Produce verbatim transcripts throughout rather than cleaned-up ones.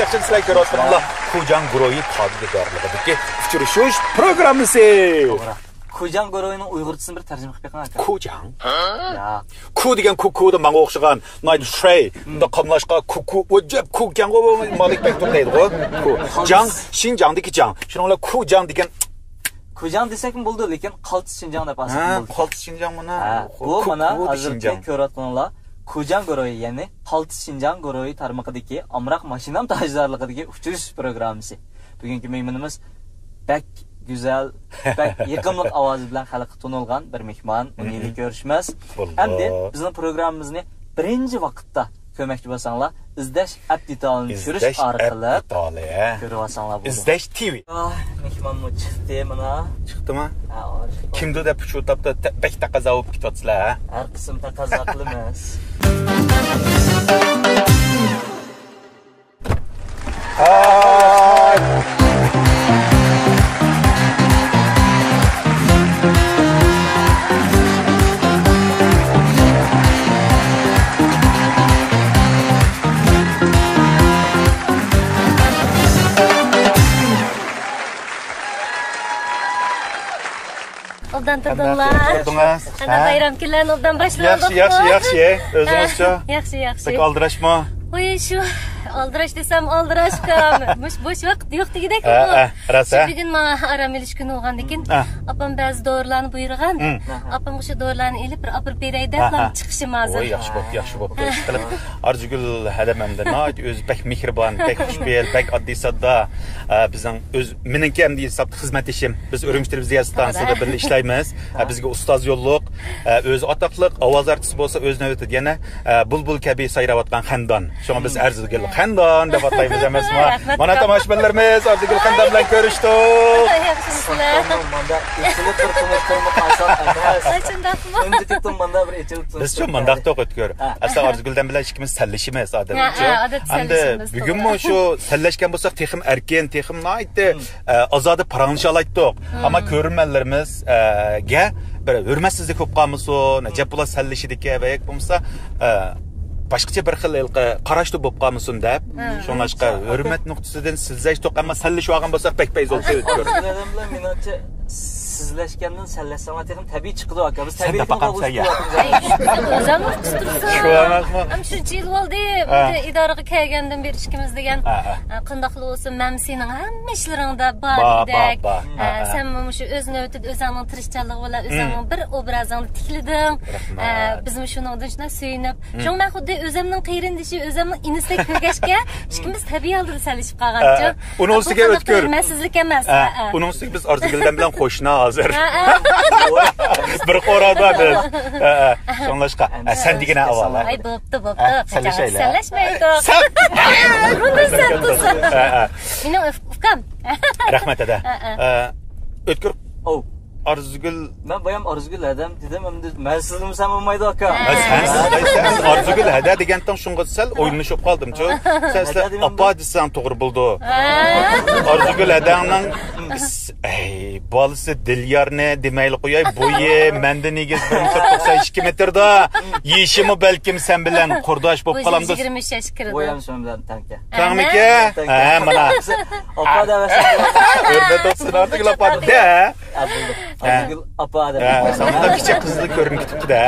ياخشى، سىلەر كۆرۈۋاتقىنىڭلار كۇجاڭ گۇرۇھى تادىلدارلىقىدىكى ئۇچرىشىش پروگراممىسى. توغرا. كۇجاڭ گۇرۇھىنىڭ ئۇيغۇرچىسىنى بىر تەرجىمە قىلىپ بېقىڭ، ئاكا. كۇجاڭ؟ ياق. كۇ دېگەن كۇكۇدا ماڭا ئوخشىغان، نايدى شەي، مۇنداق قاملاشقا كۇكۇ، ئۆجەپ كۇكەڭغۇ، مالىك بەكتۇر دەيدىغۇ. كۇ. جاڭ، شىنجاڭدىكى جاڭ. شۇنىڭ بىلەن كۇجاڭ دېگەن. كۇجاڭ دېسەكمۇ بولىدۇ، لېكىن قالتىس شىنجاڭ دەپ ئالساق ھە، بولىدۇ. قالتىس شىنجاڭ مانا. ھە، بۇ مانا ھازىرقى كۆرۈۋاتقىنىڭلار كۇجاڭ گۇرۇھى، يەنى قالتىس شىنجاڭ گۇرۇھى تارمىقىدىكى ئامراق ماشىنام تاجدارلىقىدىكى ئۇچرىشىش پروگراممىسى. بۈگۈنكى مېھمىنىمىز بەك گۈزەل، بەك يېقىملىق ئاۋازى بىلەن خەلققە تونۇلغان بىر مېھمان. ئۇنى ھېلى كۆرۈشمەس. بولدى. ئەمدى بىزنىڭ پروگراممىمىزنى بىرىنچى ۋاقىتتا كۆرمەكچى بولساڭلار، ئىزدەش ئەپ دېتالىنى چۈشۈرۈش ئارقىلىق كۆرۈۋالساڭلار بولىدۇ. ئىزدەش تىۋى. ئاھ، مېھمانمۇ چىقتى مانا. چىقتىما؟ ھە، ئاۋۇ چىقتى. كىمدۇ دەپ پۇچۇتاپتا، بەك تەقەززا بولۇپ كېتىۋاتىسىلەر، ھە؟ ھەر قىسىم تەقەززا قىلىمىز. ھاي. ئوبدان تۇردۇڭلار. قانداق تۇردۇڭىز؟ ئانا، ھە؟ بايرام كۈنلەرنى ئوبدان باشلىۋالدۇقمۇ؟ ياخشى، ياخشى، ياخشى. ئۆزىڭىزچۇ؟ ياخشى، ياخشى. بەك ئالدىراشمۇ؟ ۋوي، شۇ ئالدىراش دېسەم ئالدىراش ئۇكام. مۇش بوش ۋاقىت يوق دېگۈدەك. ھە، ھە، راست، ھە. بۈگۈن ماڭا ئارام ئېلىش كۈنى بولغاندىكىن، ھە، ئاپام بەزى دورىلارنى بۇيرۇغان. ھە. ئاپامغا شۇ دورىلارنى ئېلىپ، بىر ئاپىرىپ بېرەي دەپلا، ھە، ھە، چىقىشىم ھازىر. ۋوي، ياخشى بوپتۇ، ياخشى بوپتۇ. ئىشقىلىپ، ئارزۇگۈل ھەدەم ئەمدى ناھايىتى ئۆزى بەك مېھرىبان، بەك خۇشپېئىل، بەك ئاددىي ساددا. ئە، بىزنىڭ ئۆز، مېنىڭكى ئەمدى ھېسابتا خىزمەتدىشىم. بىز ئۈرۈمچى تېلېۋىزىيە ئىستانسىسىدا بىللە ئىشلەيمىز. ئە، بىزگە ئۇستاز يوللۇق. ئە، ئۆزى ئاتاقلىق ئاۋاز ئارتىسى بولسا، ئۆز نۆۋىتىدە يەنە، ئە، بۇلبۇل كەبى سايراۋاتقان خەندان. شۇڭا بىز ئەرزىگۈل خەندان دەپ ئاتايمىز ئەمەسمۇ؟ رەھمەت. مانا تاماشىبىنلىرىمىز، ئارزۇگۈل خەندان بىلەن كۆرۈشتۇق. ياخشىمۇسىلەر؟ مانا ئېچىلىپ بىر تونۇشتۇرمىق ئاسان ئەمەس. شۇنداقمۇ؟ تۇنجى قېتىم مانا بىر ئېچىلىپ تونۇشتۇرمىق. بىزچۇ مانداقتۇق ئۆتكۈر. ھە. ئەسلى ئارزۇگۈلدەن بىلەن ئىككىمىز سەنلىشىمىز ئادەتتىچۇ. ھە، ھە، ئادەتتە ئەمدى سەنلىشىمىز، بۈگۈنمۇ توغرا. شۇ سەنلەشكەن بولساق تېخىمۇ ئەركىن، تېخىمۇ ناھايىتى، ئە، ئازادە پاراڭلىشالايتتۇق. ئەمما كۆرۈرمەنلىرىمىز، ئە، گە بىر ھۆرمەتسىزلىك بولۇپ قالمىسۇن، ئەجەب بۇلار سەنلىشىدىكەن ۋە ياكى بولمىسا، ئە، باشقىچە بىر خىل ھېلىقى قاراشتا بولۇپ قالمىسۇن دەپ، شۇڭلاشقا ھۆرمەت نۇقتىسىدىن سىزلەشتۇق، ئەمما سەنلىشىۋالغان بولساق بەك پەيزى بولدى. ئادەملەر مېنىڭچە سىزلەشكەندىن سەنلەشسەڭلار تېخىمۇ تەبىئىي چىقىدۇ، ئاكا. بىز تەبىئىي تۇرمۇشتا ئۆسۈپ كېلىۋاتىمىز. ئۆزۈڭ قىستۇرسۇڭ. شۇ ئەمەسمۇ؟ ھەم شۇنچە يىل بولدى، ھە، بۇ ئىدارىگە كەلگەندىن بېرى ئىككىمىز دېگەن. ھە، ھە. ئە، قانداقلا بولسۇن، مەن سېنىڭ ھەممە ئىشلىرىڭدا بار ئىدىك. بار، بار. ھە، ھە، ھە. سەنمۇ مۇشۇ ئۆز نۆۋىتىدە ئۆزۈڭنىڭ تىرىشچانلىقى بىلەن ئۆزۈڭنىڭ بىر ئوبرازىڭنى تىكلىدىڭ. رەھمەت. ئە، بىزمۇ شۇنىڭدىن شۇنداق سۆيۈنۈپ. شۇڭا مەن خۇددى ئۆزۈمنىڭ قېرىندىشى، ئۆزۈمنىڭ ئىنىسىدەك كۆرگەچكە، ئىككىمىز تەبىئىي ھالدا سەنلىشىپ قالغانچۇ. ئە، ئە. ئۇنىڭ ئۈستىگە ئۆتكۈر. ھۆرمەتسىزلىك ئەمەس. ئە، ئە. ئۇنىڭ ئۈستىگە بىز ئارزۇگۈل بىلەن قوشنا ھازىر. ئە، ئە. بىر قورالدا بىز. ئە، ئە. شۇڭلاشقا. ئە، سەن دېگىنە ئاۋۋال. ئاي، بوپتۇ، بوپتۇ. ئە، سەنلىشەيلى. سەنلەشمەيدۇ. سەن. بۇندىن سەن تۇرسۇن. ئە، ئە. مېنىڭ ئۇكام. رەھمەت، ھەدە. ئە، ئە. ئە، ئۆتكۈر. ئوۋ. ئارزۇگۈل. مەن بايام ئارزۇگۈل ھەدەم دېدىم، ئەمدى مەن سىزلىمىسەم بولمايدۇ، ئاكا. ھە، سەن سىزلەيسەن. ئارزۇگۈل ھەدە دېگەنتىڭ شۇڭغا سەل ئويلىنىشىپ قالدىمچۇ. سەن، سەن ئاپا دېسەڭ توغرا بولىدۇ. ھە. ئارزۇگۈل ھەدەڭنىڭ، ئەي، بالىسى دىليارنى دېمەيلى قوياي، بويى مەندىن ئېگىز، بىر مېتىر توقسان ئىككى مېتىردا. يېشىمۇ بەلكىم سەن بىلەن قۇرداش بولۇپ قالامدۇ. يىگىرمە ئۈچ ياشقا كىرىدۇ. بويام شۇنىڭ بىلەن تەڭكەن. تەڭمىكى؟ ھە، مانا. ئاپا دەۋەرسەڭ. ھۆرمەت بولسۇن، ئارزۇگۈل ئاپا دە. ھە، بولدى. ئارزۇگۈل ئاپا دەپ. ھە، ساڭا كىچىك قىزلىق كۆرۈنۈپ كېتىپتۇ-دە.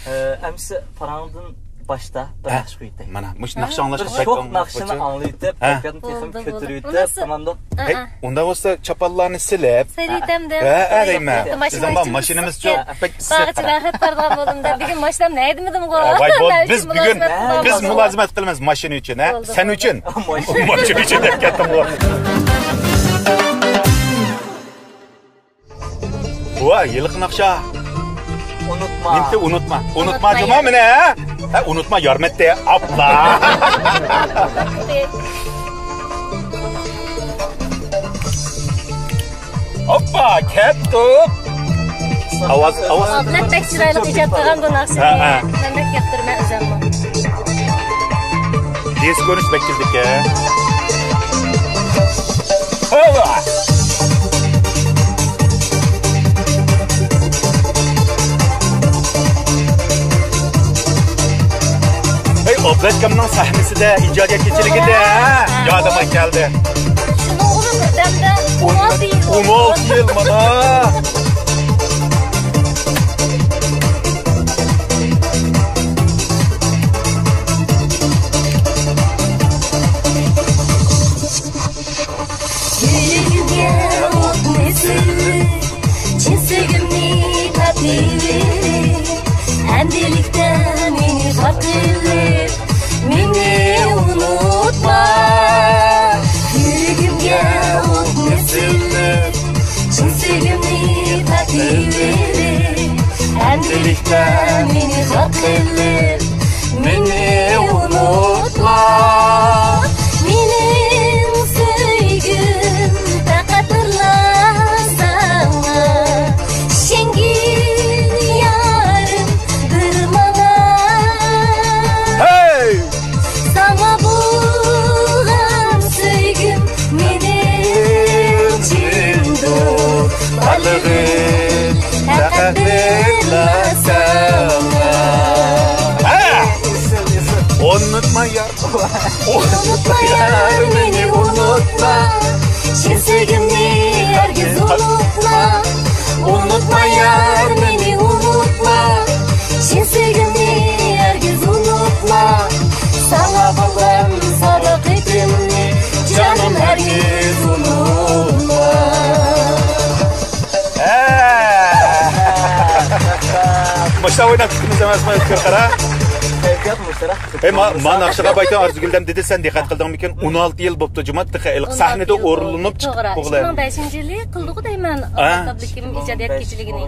ئە، ئەمسە پاراڭدىن باشتا بىر ناخشا قويۇۋېتەي. مانا، مۇشۇ ناخشا ئاڭلاشقا بەك شوخ ناخشىنى ئاڭلىتىپ، ھە، دىققەتنى تېخىمۇ كۆتۈرۈۋېتىپ، تامامدۇق. ھەي، ئۇنداق بولسا چاپانلارنى سىلىپ. سىلىۋېتەمدىم. ھە، ھە، دەيمەن. بىزنىڭ ماشىنىمىز ماشىنىمىزچۇ؟ بەك ئىسسىق. باغچە بەخت بارغان بولدۇم دەپ، بۈگۈن ماشىنامنى ھەيدىمىدىمغۇ. ۋاي، بولدى. بىز بۈگۈن، بىز مۇلازىمەت قىلىمىز ماشىنا ئۈچۈن، ھە؟ سەن ئۈچۈن. ماشىنا ئۈچۈن دەپ كەتتىمغۇ. ۋاي، ھېلىقى ناخشا. ئۇنتۇما. نېمىتى ئۇنتۇما؟ ئۇنتۇما جۇما مېنى، ھە؟ ھە، ئۇنتۇما يارمەتتى. ئاپلا. ئاپلا، كەتتۇق. ئاۋاز، ئاۋاز. ئابلەت بەك چىرايلىق ئىجاد قىلغان بۇ ناخشىنى. ھە، ھە. مەن بەك ياقتۇرىمەن ئۆزۈممۇ. دىسكونى بەك كىردىكەن. ھاۋا! ھەي، ئابلەتكامنىڭ سەھنىسىدە ئىجادىيەت كېچىلىكىدە يادىمغا كەلدى. شۇنىڭغىمۇ بىردەمدە ئون ئالتە يىل. ئون ئالتە يىل مانا. يۈرىكىمگە ئوتنى سېلىپ، چىن سۆيگۈمنى تارتىۋېلىپ، ئەمدىلىكتە مېنى خاتىرىلەپ، مېنى ئۇنتۇما. يۈرىكىمگە ئوتنى سېلىپ، چىن سۆيگۈمنى تارتىۋېلىپ، ئەمدىلىكتە مېنى خاتىرىلەپ، مېنى ئۇنتۇما. مېنىڭ سۆيگۈم پەقەت بىرلا ساڭا، ئىشەنگىن يارىم بىر ماڭا. ھەي! ساڭا بولغان سۆيگۈم مېنىڭ چىندۇر بارلىقىم پەقەت بىرلا ساڭا. ھە! ئۇنتۇما يار. ئۇنتۇما يار، مېنى ئۇنتۇما. چىن سۆيگۈمنى ھەرگىز ئۇنتۇما. ئۇنتۇما يار، مېنى ئۇنتۇما. چىن سۆيگۈمنى ھەرگىز ئۇنتۇما. ساڭا بولغان ساداقىتىمنى جانىم ھەرگىز ئۇنتۇما. مۇشۇنداق ئويناپ كېتىمىز ئەمەسمۇ، ئۆتكۈر قارا. كەيپىيات مۇشتەرەك. ئەي، ما-، ما ناخشىغا بايتىڭ ئارزۇگۈلدەم دېدى، سەن دىققەت قىلدىڭمىكىن؟ ئون ئالتە يىل بوپتۇ جۇمۇ، تېخى ھېلىقى سەھنىدە ئورۇنلىنىپ چىقىپ توغرا، بولغىلى. ئىككى مىڭ بەشىنچى يىلى قىلدۇققۇ دەيمەن، ھە؟ ئازابلىكىم ئىجادىيەت كېچىلىكىنى.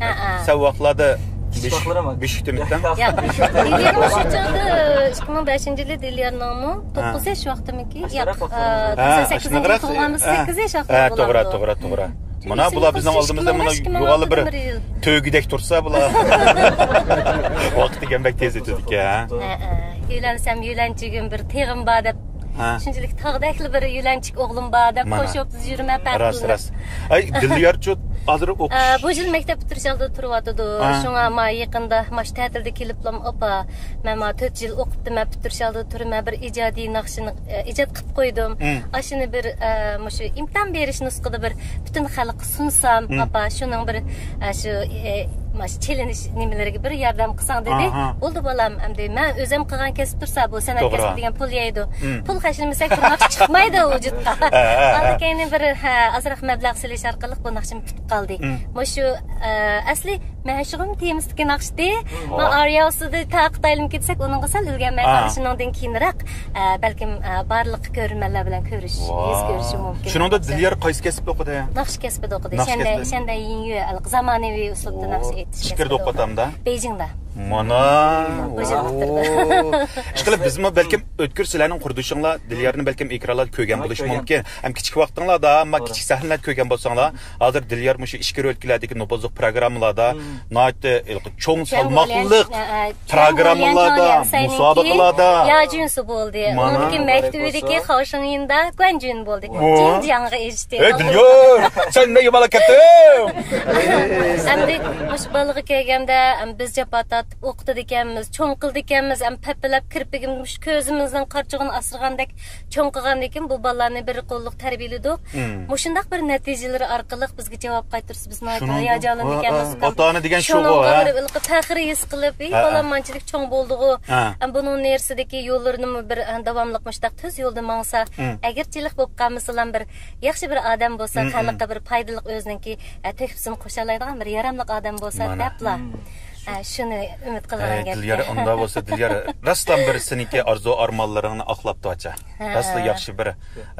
ھە، ھە. سەن ۋاقىتلاردا بېشىك تۈمۈكتەڭ؟ ياق، دىليارمۇ شۇ چاغدا، ئىككى مىڭ بەشىنچى يىلى دىليارنىڭمۇ ھە. توققۇز ياش ۋاقتىمىكى؟ ياق، ھە، توقسان سەككىزىنچى يىلى تۇغۇلغانمىز، ھە. سەككىز ياش ۋاقتىدا ھە، توغرا، بولامدۇ؟ توغرا، توغرا. مانا بۇلار بىزنىڭ ئالدىمىزدا مانا يوغان بىر تۆگىدەك تۇرسا بۇلار. ۋاقىت دېگەن بەك تېز ئۆتىدىكەن. ھە، ھە. يۆلەنسەم يۆلەنچۈگۈم بىر تېغىم بار دەپ، ھە. شۇنچىلىك تاغدەكلا بىر يۆلەنچۈك ئوغلۇم بار دەپ مانا. قوشۇپ يۈرمە راست، پەخىرلىنىپ. راست. ئەي، دىليارچۇ ھازىر ئوقۇش. ئە، بۇ يىل مەكتەپ پۈتتۈرۈش ئالدىدا تۇرۇۋاتىدۇ. ھە. شۇڭا ما يېقىندا ماش تەتىلدە كېلىپلا، ئاپا، مەن ما تۆت يىل ئوقۇپتىمەن، پۈتتۈرۈش ئالدىدا تۇرىمەن، بىر ئىجادىي ناخشىنى، ئە، ئىجاد قىلىپ قويدۇم. مم. ئاشۇنى بىر، ئە، مۇشۇ ئىمتىھان بېرىش نۇسقىدا بىر پۈتۈن خەلققە سۇنسام، مم. ئاپا، شۇنىڭ بىر، ئە، شۇ، ئە، ماش چېلىنىش نېمىلىرىگە بىر ياردەم قىلساڭ دېدى. ئاھا. بولدى بالام، ئەمدى مەن ئۆزۈم قىلغان كەسىپ تۇرسا، بۇ سەنئەت توغرا. كەسپى دېگەن پۇل يەيدۇ. مم. پۇل خەجلىمىسەك بىر ناخشا چىقمايدۇ ۋۇجۇدقا. ھە، ھە، ھە. ئاندىن كېيىن بىر، ھە، ئازراق مەبلەغ سېلىش ئارقىلىق بۇ ناخشىمۇ پۈتۈپ قالدى. مم. مۇشۇ، ئە، ئەسلى مەشۇقۇم تېمىسىدىكى ناخشىدى. مم. ما ئارىيا ئۇستىدا تاقىتايلىم كېتسەك، ئۇنىڭغا سەل ئۈلگەرمەي ئا. قالدى. شۇنىڭدىن كېيىنرەك، ئە، بەلكىم، ئە، بارلىق كۆرۈرمەنلەر بىلەن كۆرۈش، ۋاي. يۈز كۆرۈشۈم مۇمكىن. شۇنىڭدا دىليار قايسى كەسىپتە ئوقۇدى؟ ناخشا كەسپىدە ئوقۇدى. ناخشا شەندە، كەسپىدە. شەندە يىڭيۈ، زامانىۋى ئۇسلۇبتا ناخشا ئېيتىش ئىچكىرىدە كەسپىدە ئوقۇدى. ئوقۇدى. بەيجىڭدا. مانا. بۇ يىل ئوتتۇرىدا. ئوو. ئىشقىلىپ، بىزمۇ بەلكىم ئۆتكۈر سىلەرنىڭ قۇردىشىڭلار دىليارنى بەلكىم ئېكرانلاردا كۆرگەن ھە، بولۇشى كۆرگەن. مۇمكىن. ھەم كىچىك ۋاقتىڭلاردا، ئەمما توغرا. كىچىك سەھنىلەردە كۆرگەن بولساڭلار، ھازىر دىليار مۇشۇ ئىچكىرى ئۆلكىلەردىكى نوپۇزلۇق پروگراممىلاردا، مم. ناھايىتى ھېلىقى چوڭ سالماقلىق ھە، ھە. پروگراممىلاردا، مۇسابىقىلاردا. ياجۈنسۇ بولدى. مانا. ئۇنىڭدىن كېيىن مەكتىۋىدىكى خاۋشىڭيىندا گۇەنجۈن بولدى. ۋو. جىنجياڭغا ئېرىشتى. ئەي، دىليار، سەن نېمە بولا كەتتىڭ؟ ئەمدى مۇشۇ بالىغا كەلگەندە، ئەم، بىز جاپا تارتىپ ئوقۇتىدىكەنمىز، چوڭ قىلىدىكەنمىز، ئەم، پەپپىلەپ كىرپىكىمىز مۇشۇ كۆزىمىزنىڭ قارىچۇقىنى ئاسرىغاندەك چوڭ قىلغاندىن كېيىن بۇ بالىلارنى بىر قوللۇق تەربىيەلىدۇق. مم. مۇشۇنداق بىر نەتىجىلىرى ئارقىلىق بىزگە جاۋاب قايتۇرسا، بىز ناھايىتى شۇنىڭ ھاياجانلىنىدىكەنمىز. ھە، ھە. ئاتا-ئانا دېگەن شۇغۇ، شۇنىڭغا ھە؟ بىر ھېلىقى پەخىر ھېس قىلىپ، ھېي، ھە، ھە. بالام مانچىلىك چوڭ بولدىغۇ. ھە. ئەم، بۇنىڭ نېرىسىدىكى يوللىرىنىمۇ بىر، ئە، داۋاملىق مۇشۇنداق تۈز يولدا ماڭسا، مم. ئەگەرچىلىك بولۇپ قالمىسىلا بىر ياخشى بىر ئادەم بولسا، مم، مم. خەلققە بىر پايدىلىق ئۆزىنىڭكى، ئە، تۆھپىسىنى قوشالايدىغان بىر ياراملىق ئادەم بولسا مانا. دەپلا. مم. ئە، شۇنى ئۈمىد قىلغان ئەي، گەپكەن. دىليار، ئۇنداق بولسا، دىليار، راستلا بىر سېنىڭكى ئارزۇ ئارمانلىرىڭنى ئاقلاپتۇ، ئاچا. ھە. راستلا ياخشى بىر،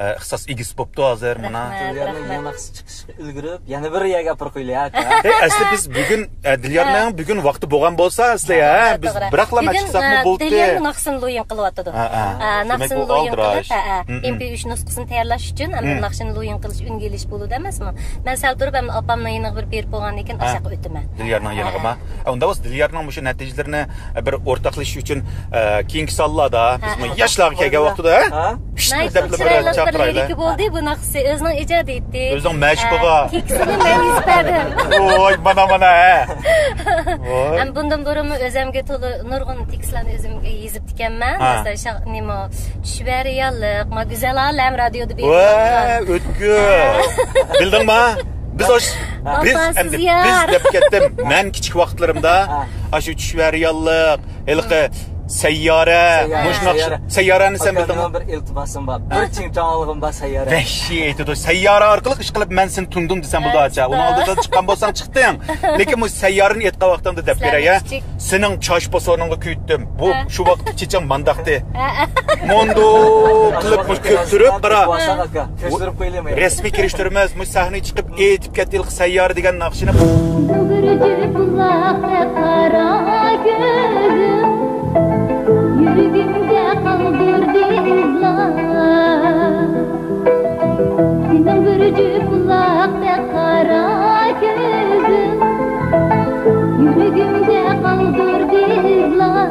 ئە، ئىختىساس ئىگىسى بوپتۇ ھازىر، مانا. رەھمەت، دىليارنىڭ رەھمەت. يېڭى ناخشىسى چىقىشقا ئۈلگۈرۈپ، يەنە بىر يەرگە ئاپىرىپ قويىلى، ھە، ئاكا. ئەي، ئەسلى بىز بۈگۈن، ئە، دىليارنىڭ ھە. بۈگۈن ۋاقتى بولغان بولسا، ئەسلى، ھە، ھە، بىز توغرا. بىراقلا مەن بۈگۈن، چىقساقمۇ ئە، بولدى. دىليارنىڭ ناخشىسىنى لويىڭ قىلىۋاتىدۇ. ھە، ھە. ئە، دېمەك، ناخشىسىنى بۇ لويىڭ ئالدىراش. قىلىپ، ھە، ھە. مم، مم. ئېم پى ئۈچ نۇسخىسىنى تەييارلاش ئۈچۈن، ئەمدى مم. ناخشىنى لويىڭ قىلىش، ئۈنگە ئېلىش بولىدۇ ئەمەسمۇ؟ مەن سەل تۇرۇپ، ئەمدى ئاپامنىڭ يېنىغا بىر بېرىپ بولغاندىن كېيىن ھە. ئاشاققا ئۆتىمەن. دىليارنىڭ ھە، يېنىغىما؟ ھە. ئە، ئۇنداق دىليارنىڭ مۇشۇ نەتىجىلىرىنى بىر ئورتاقلىشىش ئۈچۈن، ئە، كېيىنكى سانلاردا بىزمۇ ياشلارغا كەلگەن ۋاقتىدا، ھە؟ ھە؟ پىشت دەپلا بىر چاقىرايلى. ناھايىتى چىرايلىق بىر لىرىكا بولدى، بۇ ناخشىسى ئۆزىنىڭ ئىجادىيىتى. ئۆزىنىڭ مەشۇقىغا. ھە، تېكىستىنى مەن يېزىپ بەردىم. ۋوي، مانا، مانا، ھە. ۋوي. ھەم بۇندىن بۇرۇنمۇ ئۆزۈمگە تولا نۇرغۇن تېكىستلارنى ئۆزۈمگە يېزىپتىكەنمەن. ھە. مەسىلەن، شا-، نېمە، چۈش ۋە رېئاللىق، ما گۈزەل ئالەم رادىيودا ۋە بېرىلىۋاتقان. ئۆتكۈر. ھە. بىلدىڭما؟ بىز ئوش-، بىز ئەمدى بىز دەپ كەتتىم. مەن كىچىك ۋاقىتلىرىمدا ھە. ئاشۇ چۈش ۋە رېئاللىق، ھېلىقى سەييارە، سەييارە، مۇشۇ ناخشا، سەييارە. سەييارەنى سەن ئاكا، بىلدىڭمۇ؟ مېنىڭ بىر ئىلتىماسىم بار. بىر چىڭچاڭلىقىم بار سەييارە. ۋەھشىي ئېيتىدۇ. سەييارە ئارقىلىق ئىشقىلىپ مەن سېنى تونۇدۇم دېسەم بولىدۇ، ھە، ئاچا. ئۇنىڭ ئالدىدا چىققان بولساڭ چىقتىڭ. لېكىن بۇ سەييارىنى ئېيتقان ۋاقتىڭدا دەپ بېرەي، ھە. سېنىڭ چاچ پاسونۇڭغا كۆيۈتتۈم. بۇ ھە. شۇ ۋاقىتتا چېچىڭ مانداقتى. ھە. موندۇق قىلىپ مۇشۇ كۆپ تۇرۇپ قارا. ۋاساق ئاكا، كۆچۈرۈپ قويىلىمۇ؟ رەسمىي كىرىشتۈرىمىز. مۇشۇ سەھنىگە چىقىپ ئېيتىپ كەتتى ھېلىقى سەييارە دېگەن ناخشىنى. بىر جۈپ بۇلاقتەك قارا كۆزۈڭ، يۈرىكىمدە قالدۇردى ئىزلار. سېنىڭ بىر جۈپ بۇلاقتەك قارا كۆزۈڭ، يۈرىكىمدە قالدۇردى ئىزلار.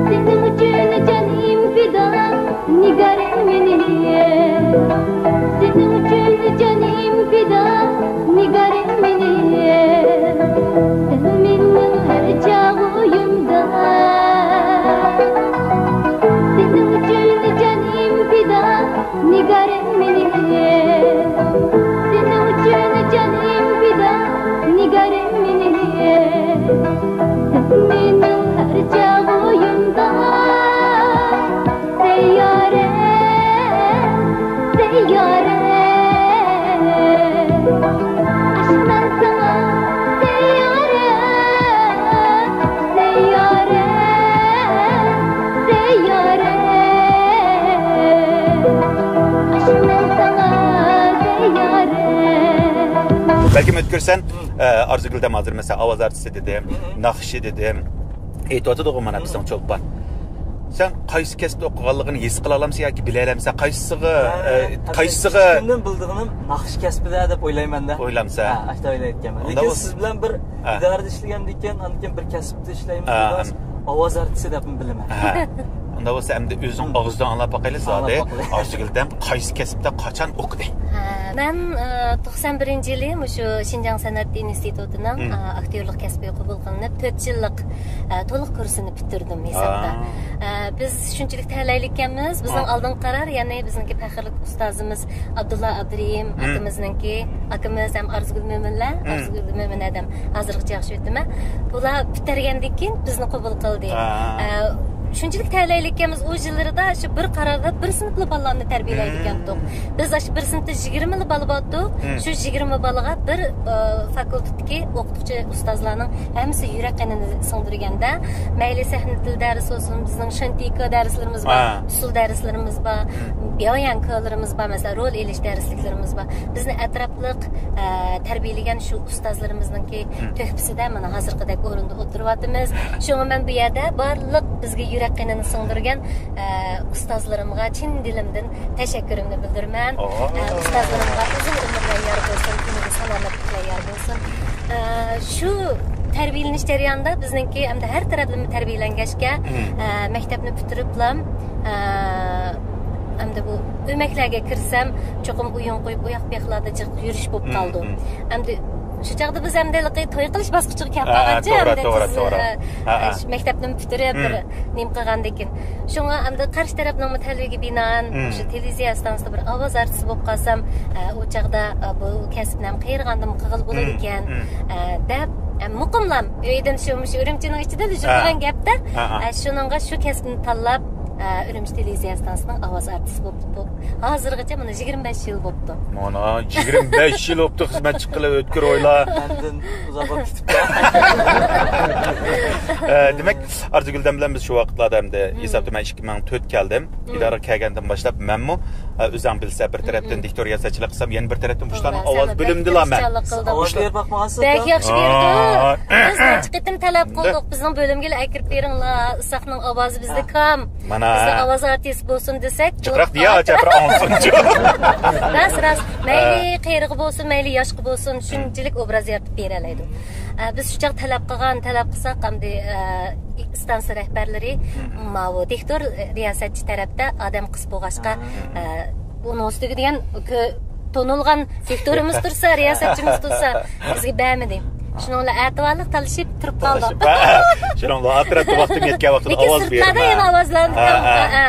سېنىڭ ئۈچۈن جانىم پىدا، نىگارىم مېنىڭ. سېنىڭ ئۈچۈن جانىم پىدا، نىگارىم مېنىڭ. سەن مېنىڭ ھەر چاغ ئويۇمدا. سېنىڭ ئۈچۈن جانىم پىدا، نىگارىم مېنىڭ. سېنىڭ ئۈچۈن جانىم پىدا، نىگارىم مېنىڭ. سەن مېنىڭ ھەر چاغ ئويۇمدا. سەييارە، سەييارە. ئاشۇ مەن ساڭا سەييارە، سەييارە، سەييارە. ئاشۇ مەن ساڭا سەييارە. بەلكىم ئۆتكۈرسەن، ئە، ئارزۇگۈل دەم ھازىر مەسىلەن ئاۋاز ئارتىسى دېدىم، ناخشا دېدىم. ئېيتىۋاتىدىغۇ مانا بىزنىڭ چولپان. سەن قايسى كەسىپتە ئوقۇغانلىقىنى ھېس قىلالامسەن ياكى بىلەلەمسەن؟ قايسىسىغا، ئە، قايسىسىغا؟ كىچىكىمدىن بىلىدىغىنىم ناخشا كەسپىدە دەپ ئويلايمەن-دە. ئويلامسەن؟ ھە، ئاشۇنداق ئويلايدىكەنمەن. لېكىن سىز بىلەن بىر ئىدارىدە ئىشلىگەندىن كېيىن، ئاندىن كېيىن بىر كەسىپتە ئىشلەيمىز دېگەچ، ئاۋاز ئارتىسى دەپمۇ بىلىمەن. ھە. ئۇنداق بولسا ئەمدى ئۆزۈڭ ئاغزىدىن ئاڭلاپ باقايلى زادى. ئاڭلاپ باقايلى. ئارزۇگۈل دەم قايسى كەسىپتە قاچان ئوقۇدى؟ ھە، مەن، ئە، توقسان بىرىنچى يىلى مۇشۇ شىنجاڭ سەنئەت ئىنستىتۇتىنىڭ، ئە، ئاكتيورلۇق كەسپىگە قوبۇل قىلىنىپ، تۆت يىللىق، ئە، تولۇق كۇرسىنى پۈتتۈردۈم ھېسابتا. ئە، بىز شۇنچىلىك تەلەيلىككەنمىز، بىزنىڭ ئالدىنقى قارار، يەنى بىزنىڭكى پەخىرلىك ئۇستازىمىز ئابدۇللا ئابدۇرېھىم ئاكىمىزنىڭكى، ئاكىمىز ھەم ئارزۇگۈل مۆمىنلەر، ئارزۇگۈل مۆمىن ھەدەم، ھازىرغىچە ياخشى ئۆتىمەن. بۇلار پۈتتۈرگەندىن كېيىن بىزنى قوبۇل قىلدى. ئە، شۇنچىلىك تەلەيلىككەنمىز، ئۇ يىللىرىدا شۇ بىر قاراردا بىر سىنىپلا بالىلارنى تەربىيەلەيدىكەنتۇق. بىز ئاشۇ بىر سىنىپتا يىگىرمىلا بالا بارتۇق. شۇ يىگىرمە بالىغا بىر، ئە، فاكۇلتېتتىكى ئوقۇتقۇچى ئۇستازلارنىڭ ھەممىسى يۈرەك قېنىنى سىڭدۈرگەندە، مەيلى سەھنە تىل دەرسى بولسۇن، بىزنىڭ شېنتىكا دەرسلىرىمىز بار، ئۇسسۇل دەرسلىرىمىز بار، بياۋيەنكالىرىمىز بار، مەسىلەن، رول ئېلىش دەرسلىكلىرىمىز بار. بىزنى ئەتراپلىق، ئە، تەربىيەلىگەن شۇ ئۇستازلىرىمىزنىڭكى تۆھپىسىدە مانا ھازىرقىدەك ئورۇندا ئولتۇرۇۋاتىمىز. شۇڭا مەن بۇ يەردە بارلىق بىزگە يۈرەك قېنىنى سىڭدۈرگەن، ئە، ئۇستازلىرىمغا چىن دىلىمدىن تەشەككۈرۈمنى بىلدۈرىمەن. ئە، ئۇستازلىرىمغا ئۇزۇن ئۆمۈرلەر يار بولسۇن، تېنىگە سالامەتلىكلەر يار بولسۇن. ئە، شۇ تەربىيەلىنىش جەريانىدا بىزنىڭكى ئەمدى ھەر تەرەپلىمە تەربىيەلەنگەچكە، ئە، مەكتەپنى پۈتتۈرۈپلا، ئە، ئەمدى بۇ ئۆمەكلەرگە كىرسەم، چوقۇم ئويۇن قويۇپ، ئۇياق بۇياقلاردا جىق يۈرۈش بولۇپ قالىدۇ. ئەمدى شۇ چاغدا بىز ئەمدى ھېلىقى توي قىلىش باسقۇچىغا كەپ قالغانچە، ئەمدى تېز، ئە، ئە، شۇ مەكتەپنىمۇ پۈتتۈرۈپ، بىر نېمە قىلغاندىن كېيىن. شۇڭا ئەمدى قارشى تەرەپنىڭمۇ تەلىپىگە بىنائەن، شۇ تېلېۋىزىيە ئىستانسىسىدا بىر ئاۋاز ئارتىسى بولۇپ قالسام، ئە، ئۇ چاغدا، ئە، بۇ كەسىپنى ھەم قېرىغاندىمۇ قىلغىلى بولىدىكەن، ئە، دەپ، ئە، مۇقىملام ئۆيدىن شۇ، مۇشۇ ئۈرۈمچىنىڭ ئىچىدىلا يۈرىدىغان گەپتە، ئە، شۇنىڭغا شۇ كەسىپنى تاللاپ، ئە، ئۈرۈمچى تېلېۋىزىيە ئىستانسىسىنىڭ ئاۋاز ئارتىسى بولۇپ، بولۇپ، ھازىرغىچە مانا يىگىرمە بەش يىل بوپتۇ. مانا يىگىرمە بەش يىل بوپتۇ خىزمەت چىققىلى ئۆتكۈر ئويلا. مەندىن ئۇزاقراق كېتىپتۇ. ئە، دېمەك، ئارزۇگۈل دەم بىلەن بىز شۇ ۋاقىتلاردا ئەمدى ھېسابتا مەن ئىككى مىڭ تۆت كەلدىم. ئىدارىگە كەلگەندىن باشلاپ مەنمۇ، ئە، ئۆزۈڭ بىلسە بىر تەرەپتىن دىكتور رىياسەتچىلىك قىلسام، يەنە بىر تەرەپتىن مۇشۇلارنىڭ ئاۋاز بۆلۈمىدىلا مەن. ئاۋاز بېرىپ باقمىغانسىز؟ بەك ياخشى بېرىدۇ. بىز نەچچە قېتىم تەلەپ قىلدۇق، بىزنىڭ بۆلۈمگىلا ئەكىرىپ بېرىڭلار، ئىسھاقنىڭ ئاۋازى بىزدە كام. مانا. بىزنىڭ ئاۋاز ئارتىسى بولسۇن دېسەك، جىقراق دېيە، ئاچا بىر ئاڭلىسۇن. راست، راست. مەيلى قېرىغا بولسۇن، مەيلى ياشقا بولسۇن، شۇنچىلىك ئوبراز يارىتىپ بېرەلەيدۇ. ئە، بىز شۇ چاغ تەلەپ قىلغان، تەلەپ قىلساق، ئەمدى، ئە، ئىستانسا رەھبەرلىرى ماۋۇ دىكتور، ئە، رىياسەتچى تەرەپتە ئادەم قىس بولغاچقا، ئە، ئۇنىڭ ئۈستىگە دېگەن كۆ-، تونۇلغان دىكتورىمىز تۇرسا، رىياسەتچىمىز تۇرسا، بىزگە بەرمىدى. شۇنىڭ بىلەن ئەتىۋارلىق تالىشىپ تۇرۇپ قالدۇق. شۇنىڭ بىلەن ئاخىرەتتە ۋاقتىم يەتكەن ۋاقتىدا لېكىن ئاۋاز سىرتلاردا بېرىمەن. يەنە ئاۋازلارنى ھە، ھە. قىلىڭ. ھە، ھە.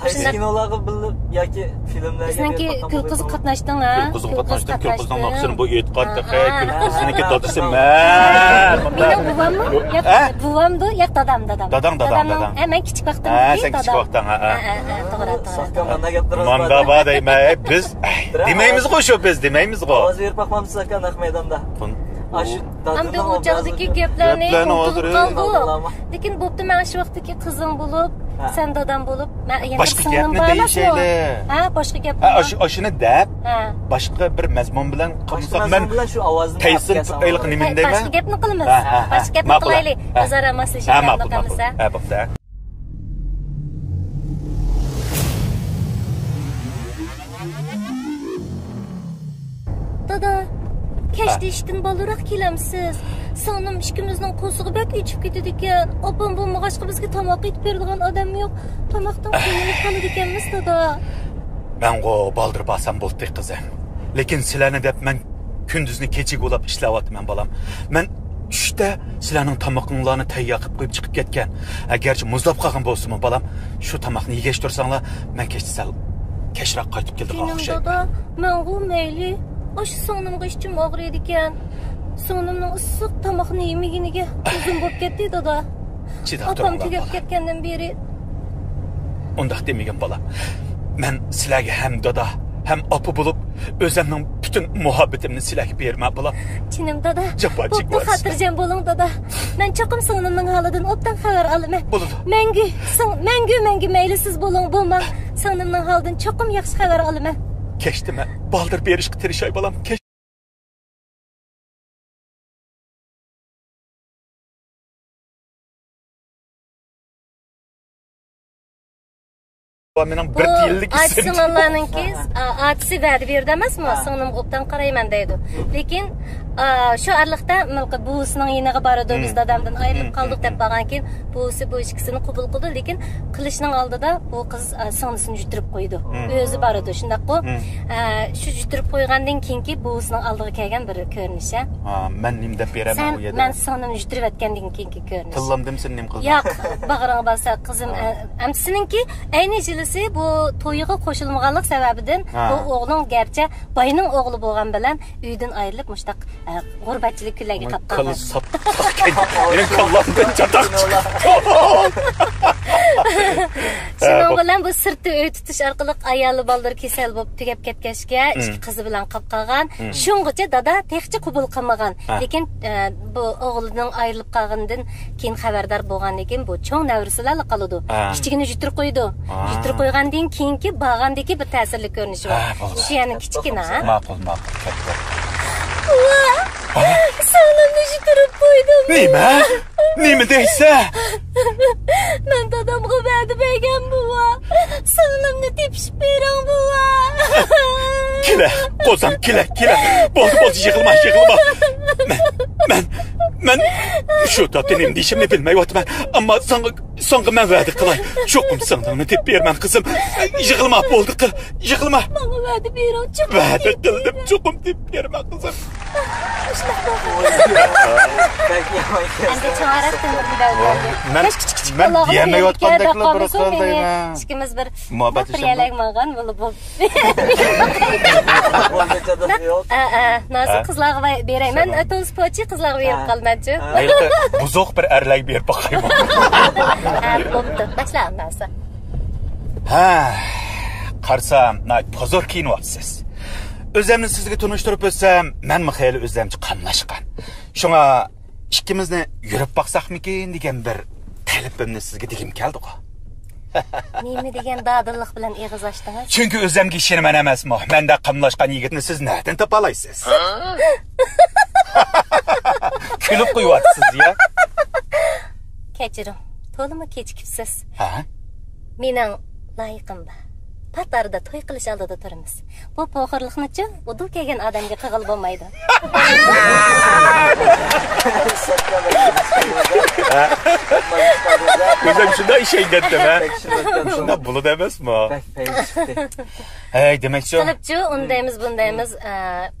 قايسى كىنولارغا بىللىپ ياكى فىلىملەرگە بىزنىڭكى بېرىپ باققان كۈل قىزغا بولدىڭىز؟ قاتناشتىڭ، ھە؟ كۈل قىزغا قاتناشتىم، كۈل قىزنىڭ ناخشىسىنى بۇ ئېيتقان تېخى، ھە، ھە. كۈل قىزنىڭكى دادىسى مەن. مېنىڭ بوۋاممۇ؟ ياق، ھە؟ بوۋامدۇ؟ ياق، دادام، دادام. داداڭ، داداڭ، دادامنىڭ، داداڭ. ھە، مەن كىچىك ۋاقتىمدىكى ھە، سەن كىچىك دادام. ۋاقتىڭ، ھە، ھە. ھە، ھە، ھە، توغرا، توغرا. ماڭا بار دەيمەن، ئەي، بىز، ئەي، دېمەيمىزغۇ شۇ، بىز دېمەيمىزغۇ. ئاۋاز بېرىپ باقمامسىز ئاكا، نەق مەيداندا؟ ئاشۇ ئەمدى ئۇ چاغدىكى گەپلەرنى ئۇنتۇلۇپ قالدۇق. لېكىن بوپتۇ، مەن شۇ ۋاقىتتىكى قىزىڭ بولۇپ، ھە، سەن دادام بولۇپ، مەن يەنە باشقا سىڭلىم گەپنى بارمۇ؟ دېيىشەيلى. ھە، باشقا گەپ ھە، بار. ئاشۇ، ئاشۇنى دەپ، ھە، باشقا بىر مەزمۇن بىلەن قىلمىساق، مەن تەيسىن تۇتايلىق نېمىنى دەيمەن؟ باشقا گەپنى قىلىمىز. ھە، ھە، ھە. باشقا گەپنى قىلايلى. ھە. ئۆزئارا ماسلىشىپ ھە، ماقۇل، ماقۇل. ھە، بوپتۇ. دادا، كەچتە ھە، ئىشتىن بالدۇرراق كېلەمسىز؟ سىڭلىم ئىككىمىزنىڭ قورسىقى بەك ئېچىپ كېتىدىكەن. ئاپام بولمىغاچقا بىزگە تاماق ئېتىپ بېرىدىغان ئادەممۇ يوق. تاماقتىن قىينىلىپ قالىدىكەنمىز، دادا. مەنغۇ بالدۇر بارسام بولدى، قىزىم. لېكىن سىلەرنى دەپ مەن كۈندۈزنى كېچىگە ئۇلاپ ئىشلەۋاتىمەن، بالام. مەن چۈشتە سىلەرنىڭ تامىقىڭلارنى تەييار قىلىپ قويۇپ چىقىپ كەتكەن. ئەگەرچە مۇزلاپ قالغان بولسىمۇ، بالام، شۇ تاماقنى يېگەچ تۇرساڭلار، مەن كەچتە سەل كەچرەك قايتىپ كېلىدىغان ئوخشايمەن. دادا، مەنغۇ مەيلى. ئاشۇ سىڭلىمغا ئىچىم ئاغرىيدىكەن. سىڭلىمنىڭ ئىسسىق تاماقنى يېمىگىنىگە ئۇزۇن بولۇپ كەتتى، دادا. چىداپ تۇرۇڭلار، بالام. ئاپام تۈگەپ كەتكەندىن بېرى. ئۇنداق دېمىگىن، بالام. مەن سىلەرگە ھەم دادا، ھەم ئاپا بولۇپ، ئۆزۈمنىڭ پۈتۈن مۇھەببىتىمنى سىلەرگە بېرىمەن، بالام. جېنىم دادا، جاپا بوپتۇ، خاتىرجەم بولۇڭ، دادا. مەن چوقۇم سىڭلىمنىڭ ھالىدىن ئوبدان خەۋەر ئالىمەن. بولىدۇ. مەڭگۈ، سىڭ-، مەڭگۈ، مەڭگۈ مەيلى سىز بولۇڭ، بولماڭ. سىڭلىمنىڭ ھالىدىن چوقۇم ياخشى خەۋەر ئالىمەن. كەچتە مەن بالدۇر بېرىشقا تىرىشاي، بالام. كەچ- مېنىڭ بىر تىيىنلىك ئىسىم. بۇ ئاچا سىڭىللارنىڭكى، ئا، ئاچىسى ۋەدە بېرىدۇ ئەمەسمۇ؟ ھە. سىڭلىمغا ئوبدان قارايمەن دەيدۇ. لېكىن، ئا، شۇ ئارىلىقتا مىلقى بوۋىسىنىڭ يېنىغا بارىدۇ، بىز دادامدىن ئايرىلىپ قالدۇق دەپ بارغانكىن، بوۋىسى بۇ ئىككىسىنى قوبۇل قىلىدۇ، لېكىن قىلىشنىڭ ئالدىدا بۇ قىز، ئا، سىڭلىسىنى يۈتتۈرۈپ قويىدۇ. ئۆزى بارىدۇ، شۇنداققۇ؟ ئە، شۇ يۈتتۈرۈپ قويغاندىن كېيىنكى بوۋىسىنىڭ ئالدىغا كەلگەن بىر كۆرۈنۈش، ھە؟ ھا، مەن نېمە دەپ بېرەمەن ئۇ يەردە؟ مەن سىڭلىمنى يۈتتۈرۈۋەتكەندىن كېيىنكى كۆرۈنۈش. تىللامدىمۇ سېنى نېمە قىلدىم؟ ياق، باغرىڭغا باسسا، قىزىم، ھە. ئە، ئەمدى سېنىڭكى ئەينى يىلىسى بۇ تويىغا قوشۇلمىغانلىق سەۋەبىدىن ھە. بۇ ئوغلۇڭ گەرچە باينىڭ ئوغلى بولغان بىلەن ئۆيدىن ئايرىلىپ مۇشتاق، ئە، غۇربەتچىلىك كۈنلەرگە قاپ قالغان. كاللا ساپلىق ئىكەن. مېنىڭ كاللامدىن چاتاق چىقىپتۇ. شۇنىڭ بىلەن بۇ سىرتتا ئۆي تۇتۇش ئارقىلىق ئايالى بالىلىرى كېسەل بولۇپ تۈگەپ كەتكەچكە، ئىككى قىزى بىلەن قاپ قالغان. شۇڭغىچە دادا تېخىچە قوبۇل قىلمىغان. لېكىن، ئە، بۇ ئوغلىنىڭ ئايرىلىپ قالغىنىدىن كېيىن خەۋەردار بولغاندىن كېيىن بۇ چوڭ نەۋرىسىلەرلا قالىدۇ. كىچىكىنى يۈتتۈرۈپ قويىدۇ. يۈتتۈرۈپ قويغاندىن كېيىنكى بارغاندىكى بىر تەسىرلىك كۆرۈنۈشى بار. شۇ يەرنىڭ كىچىكىنە. ماقۇل، ماقۇل، كەتتى. ۋا! سىڭلىمنى يۈتتۈرۈپ قويدۇم. نېمە؟ نېمە دەيسەن؟ مەن دادامغا ۋەدە بەرگەن، بوۋا. سىڭلىمنى تېپىشىپ بېرىڭ، بوۋا. كېلە، قوزام، كېلە، كېلە. بولدى، بولدى، يىغلىما، يىغلىما. مەن، مەن، مەن شۇ تاپتا نېمە دېيىشىمنى بىلمەيۋاتىمەن. ئەمما ساڭا، ساڭا مەن ۋەدە قىلاي. چوقۇم سىڭلىڭنى تېپىپ بېرىمەن، قىزىم. يىغلىما، بولدى، قىل، يىغلىما. ماڭا ۋەدە بېرىڭ، چوقۇم. ۋەدە قىلدىم، چوقۇم تېپىپ بېرىمەن، قىزىم. ئەمدى چوڭراق تۆمۈرنى بەرگەن. مەن، مەن دېيەلمەيۋاتقاندەكلا بىر خىل دەيمەن. ئىككىمىز بىر مۇھەببەتلىشىمدۇ؟ بىر يەرلەرگە ماڭغان بولۇپ بولدى. ئە، ئە، نازۇك قىزلارغا بەرەي. مەن تولسا پوچى قىزلارغا بېرىپ قالىمەنچۇ. ھېلىقى بۇزۇق بىر ئەرلەرگە بېرىپ باقايمۇ؟ ھە، بوپتۇ. باشلا، نازۇك. ھە، قارىسام، ناھايىتى پوزور كىيىنىۋاپسىز. ئۆزۈمنى سىزگە تونۇشتۇرۇپ ئۆتسەم، مەنمۇ خېلى ئۆزۈمچە قاملاشقان. شۇڭا ئىككىمىزنى يۈرۈپ باقساقمىكىن دېگەن بىر تەلىپىمنى سىزگە دېگۈم كەلدىغۇ. نېمە دېگەن دادىللىق بىلەن ئېغىز ئاچتىڭىز؟ چۈنكى ئۆزۈمگە ئىشىنىمەن ئەمەسمۇ، مەندەك قاملاشقان يىگىتنى سىز نەدىن تاپالايسىز؟ كۈلۈپ قويۇۋاتىسىز يا. كەچۈرۈڭ، تولىمۇ كېچىكىپسىز. ھە؟ مېنىڭ لايىقىم بار. پات ئارىدا توي قىلىش ئالدىدا تۇرىمىز. بۇ پوخۇرلۇقنىچۇ ئۇدۇل كەلگەن ئادەمگە قىلغىلى بولمايدۇ. ئۆزۈم شۇنداق ئىشەيدەتتىم ھە. شۇنداق بولىدۇ ئەمەسمۇ؟ بەك پەيز چىقتى. ھەي دېمەكچۇ. قىلىپچۇ، ئۇنى دەيمىز، بۇنى دەيمىز. ئە،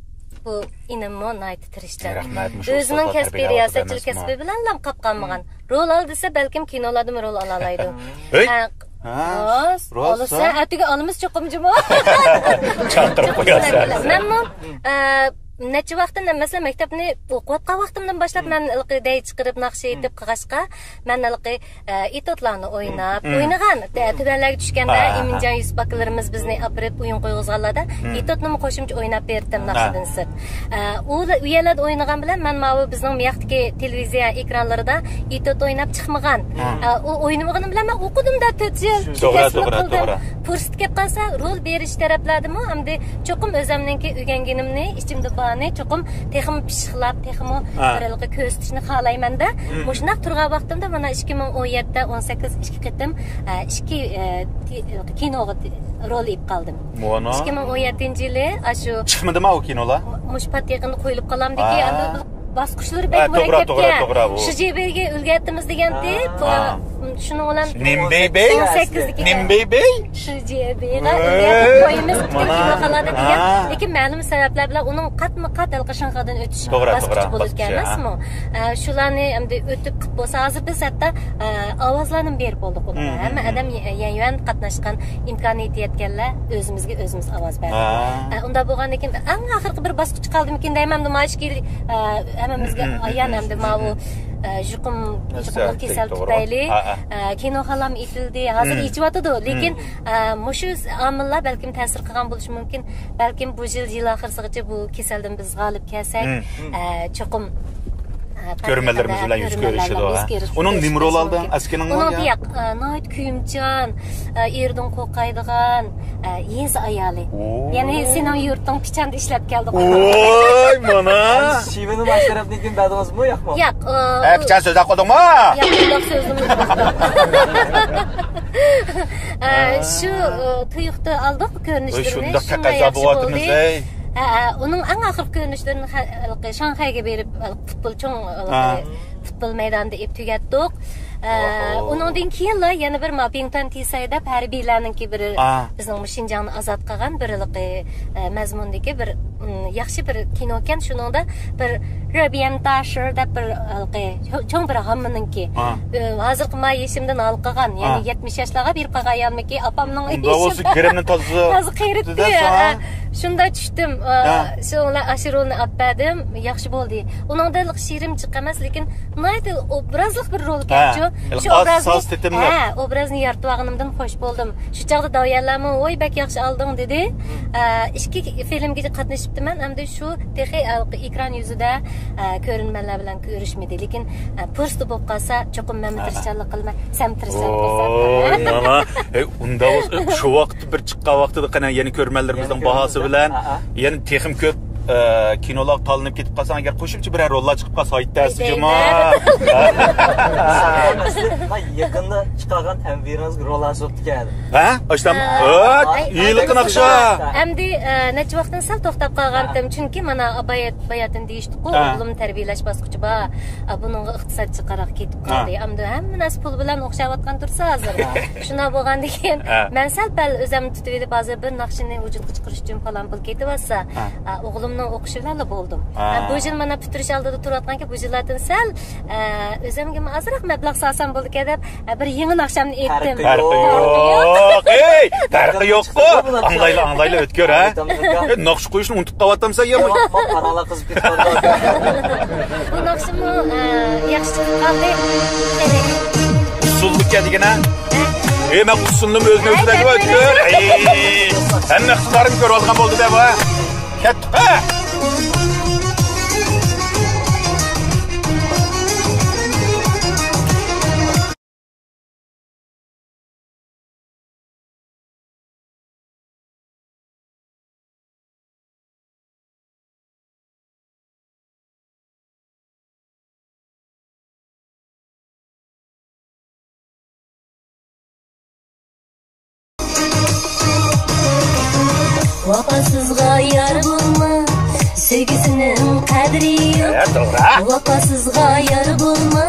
بۇ ئىنىممۇ ناھايىتى تىرىشچان. رەھمەت، مۇشۇ ئۆزىنىڭ ئۇستازلار كەسپىي تەبىئەت رىياسەتچىلىك ئەمەسمۇ؟ كەسپى بىلەنلا قاپقالمىغان. رول ئال دېسە، بەلكىم كىنولاردىمۇ رول ئالالايدۇ. ھەي! ھە، ھە، راست، راست، سەن ئەتىگە ئالىمىز چوقۇم جۇمۇ. چاقىرىپ قويارسەن. مەنمۇ، ئە، نەچچە ۋاقىتتىن، مەسىلەن، مەكتەپنى ئوقۇۋاتقان ۋاقتىمدىن باشلاپ، مەن ھېلىقى دەي چىقىرىپ، ناخشا ئېيتىپ قىلغاچقا، مەن ھېلىقى، ئە، ئېتوتلارنى ئويناپ، ئوينىغان، تە-، تۆۋەنلەرگە چۈشكەندە، ھە، ھە، ئىمىنجان يۈسۈپ ئاكىلىرىمىز بىزنى ئاپىرىپ، ئويۇن قويغۇزغانلاردا، ئېتوتنىمۇ قوشۇمچە ئويناپ بېرىپتىم، ناخشىدىن سىرت. ئە، ئۇ، ئۇ يەرلەردە ئوينىغان بىلەن مەن ماۋۇ بىزنىڭ مۇياقتىكى تېلېۋىزىيە ئېكرانلىرىدا ئېتوت ئويناپ چىقمىغان. ئە، ئۇ ئوينىمىغىنىم بىلەن مەن ئوقۇدۇم-دە تۆت يىل. شۇ توغرا، كەسىپنى توغرا، قىلدىم. توغرا. پۇرسەت كەپ قالسا، رول بېرىش تەرەپلەردىمۇ ئەمدى چوقۇم ئۆزۈمنىڭكى ئۆگەنگىنىمنى، ئىچىمدە بارنى چوقۇم تېخىمۇ پىششىقلاپ، تېخىمۇ بىر ھېلىقى كۆرسىتىشنى خالايمەن-دە. مۇشۇنداق تۇرغان ۋاقتىمدا مانا ئىككى مىڭ ئون يەتتە، ئون سەككىز ئىككى قېتىم، ئە، ئىككى، ئە، كى-، كىنوغا رول ئېلىپ قالدىم. مانا. ئىككى مىڭ ئون يەتتىنچى يىلى ئاشۇ چىقمىدىما ئۇ كىنولا؟ مۇشۇ پات يېقىندا قويۇلۇپ قالامدىكى، ھە. ئەمدى باسقۇچلىرى ھە، بەك توغرا، مۇرەككەپكەن. توغرا، توغرا، ئۇ. شىجيەبېيگە ئۆگەتتىمىز دېگەنتى، ھە. شۇنىڭ بىلەن نېمبېيبېي؟ ئون سەككىزدىكى نېمبېيبېي؟ شىجيەبېيغا ئۆگەتىپ قويىمىز پۈتۈن كىنوخانىلاردا دېگەن. ھە. لېكىن مەلۇم سەۋەبلەر بىلەن ئۇنىڭ قاتمۇ قات ھېلىقى شىنخەدىن ئۆتۈش توغرا، باسقۇچى توغرا، بولىدىكەن باسقۇچى، ھە. ئەمەسمۇ؟ ئە، شۇلارنى ئەمدى ئۆتۈپ قىپ بولسا، ھازىر بىز ھەتتا، ئە، ئاۋازلارنى بېرىپ بولدۇق ئۇلارغا. ھەممە ئادەم يە-، يەنيۈەن قاتناشقان، ئىمكانىيىتى يەتكەنلەر ئۆزىمىزگە ئۆزىمىز ئاۋاز بەردۇق. ھە. ئە، ئۇنداق بولغاندىن كېيىن ئەڭ ئاخىرقى بىر باسقۇچ قالدىمىكىن دەيمەن، ئەمدى مانا ئىككى يىل، ئە، ھەممىمىزگە ئايان ئەمدى ماۋۇ، ئە، يۇقۇم، يۇقۇملۇق كېسەل تۈپەيلى، ئە، كىنوخانىلارمۇ ئېتىلدى، ھازىر ئېچىۋاتىدۇ. لېكىن، ئە، مۇشۇ ئامىللار بەلكىم تەسىر قىلغان بولۇشى مۇمكىن. بەلكىم بۇ يىل، يىل ئاخىرسىغىچە بۇ كېسەلدىن بىز غالىب كەلسەك، ئە، چوقۇم، ئە، كۆرۈرمەنلىرىمىز بىلەن يۈز كۆرۈشىدۇ، ھە. ئۇنىڭ نېمە رول ئالدى؟ ئەسكىنىڭ ئۇنىڭ ياق، ئە، ناھايىتى كۆيۈمچان، ئە، ئېرىدىن قورقايدىغان، ئە، يېزا ئايالى. يەنى سېنىڭ يۇرتۇڭ پىچاندا ئىشلەپ كەلدۇق. ۋاي، مانا. شىۋىنى ماشتەرەپنىڭكىنى بەردىڭىزمۇ، ياقمۇ؟ ياق، ئە، ئە، پىچان سۆزلەپ قويدۇڭمۇ؟ ياق، ئۇنداق سۆزلىمىدىم. ئە، شۇ، ئە، تۇيۇقتا ئالدۇق كۆرۈنۈشلىرىنى. شۇنداق شۇنداق تەقەززا ياخشى بولۇۋاتىمىز، بولدى. ھەي. ھە، ھە، ئۇنىڭ ئەڭ ئاخىرقى كۆرۈنۈشلىرىنى خە-، ھېلىقى شاڭخەيگە بېرىپ، ھېلىقى پۇتبول چوڭ، ھېلىقى ھە. پۇتبول مەيدانىدا ئېلىپ تۈگەتتۇق. ئە، ئوھو. ئۇنىڭدىن كېيىنلا يەنە بىر ما بىڭتۈەن تىسەي دەپ ھەربىيلەرنىڭكى بىر ھە. بىزنىڭ مۇشۇ شىنجاڭنى ئازاد قىلغان بىر ھېلىقى، ئە، مەزمۇندىكى بىر، ئىم، ياخشى بىر كىنوكەن. شۇنىڭدا بىر رېبيەنتا شىر دەپ بىر ھېلىقى چوڭ بىر ھاممىنىڭكى. ھە. ئۆ، ھازىرقى ما يېشىمدىن ھالقىغان، يەنى ھە. يەتمىش ياشلارغا بېرىپ قالغان ئايالمىكى ئاپامنىڭ ئۇنداق بولسا گىرىمنى تازا تازا قېرىتتى. تۈزەتسەڭ، ھە. ھە. شۇندا چۈشتۈم. ئا، ھە. شۇنىڭ بىلەن ئاشۇ رولنى ئېلىپ بەردىم. ياخشى بولدى. ئۇنىڭدا شېرىن جىق ئەمەس، لېكىن ناھايىتى ئوبرازلىق بىر رول ھە. ئىكەنچۇ. شۇ ئوبرازنى، ساز تېتىملىق. ھە، ئوبرازنى يارىتىۋالغىنىمدىن خوش بولدۇم. شۇ چاغدا داۋيەنلەرمۇ، ۋوي، بەك ياخشى ئالدىڭ، دېدى. ئە، ئىككى فىلىمگە قاتنىشىپتىمەن، ئەمدى شۇ تېخى، ئە، ئېكران يۈزىدە، ئە، كۆرۈرمەنلەر بىلەن كۆرۈشمىدى. لېكىن، ئە، پۇرسىتى بولۇپ قالسا، چوقۇم مەنمۇ ھە. تىرىشچانلىق قىلىمەن، سەنمۇ تىرىشچانلىق قىلساڭ. ۋوي، مانا. ھەي، ئۇنداق بولسا، شۇ ۋاقىت بىر چىققان ۋاقتىدا قېنى يەنە كۆرۈرمەنلىرىمىزنىڭ يەنە باھاسى كۆرۈرمەنلەر. بىلەن ھە، ھە. يەنە تېخىمۇ كۆپ، ئە، كىنولارغا تاللىنىپ كېتىپ قالساڭ، ئەگەر قوشۇمچە بىرەر روللار چىقىپ قالسا، ھايت دەسسە جۇمۇ. ئەسلى، يېقىندا چىقارغان ئەمۋىرىڭىزگە رول ئالسا بوپتىكەن. ھە؟ ئاشتام؟ ھە. ھېلىقى ناخشا. ئەمدى، ئە، نەچچە ۋاقىتتىن سەل توختاپ قالغانتىم. چۈنكى مانا بايا-، باياتىن دېيىشتۇققۇ، ھە. ئوغلۇمنى تەربىيەلەش باسقۇچى بار. ئە، بۇنىڭغا ئىقتىسادچى قاراق كېتىپ ھە. قالدى. ئەمدى ھەممە نەرسە پۇل بىلەن ئوخشاۋاتقان تۇرسا ھازىر. ھە. شۇنداق بولغاندىكىن ھە. مەن سەل پەل ئۆزۈمنى تۇتۇۋېلىپ، ھازىر بىر ناخشىنى ۋۇجۇدقا چىقىرىش ئۈچۈن پالان پۇل كېتىۋاتسا، ھە. ئە، ئوغلۇمنىڭ ئوقۇشى بىلەنلا بولدۇم. ھە. ئە، بۇ يىل مانا پۈتتۈرۈش ئالدىدا تۇرۇۋاتقانكەن، بۇ يىللاردىن سەل، ئە، ئۆزۈمگىمۇ ئازراق مەبلەغ سالسام بولىدىكەن دەپ، ئە، بىر يېڭى ناخشامنى ئېيتتىم. پەرقى يوق. پەرقى يوق. ئەي، پەرقى يوققۇ. ئاڭلايلا، ئاڭلايلا، ئۆتكۈر، ھە؟ ئاڭلايتامسىز؟ ئەي، ناخشا قويۇشنى ئۇنتۇپ قاۋاتامسەن يا؟ پاراڭلار قىزىپ كېتىۋاتىدۇ. بۇ ناخشىمۇ، ئە، ياخشى چىقىپ قالدى. ئۇسسۇللۇقكەن دېگىنە. ھە؟ ئەي، مەن ئۇسسۇلنىمۇ ئۆزىنى ئۆزى دەپ ئۆتكۈر. ئەي، ھەممە ئىقتىدارىمنى كۆرۈۋالغان بولدى دەپ، ھە؟ كەتتۇق، ھە؟ ۋاپاسىزغا يار بولما، سۆيگۈسىنىڭ قەدرى يوق. ھە، توغرا. ۋاپاسىزغا يار بولما،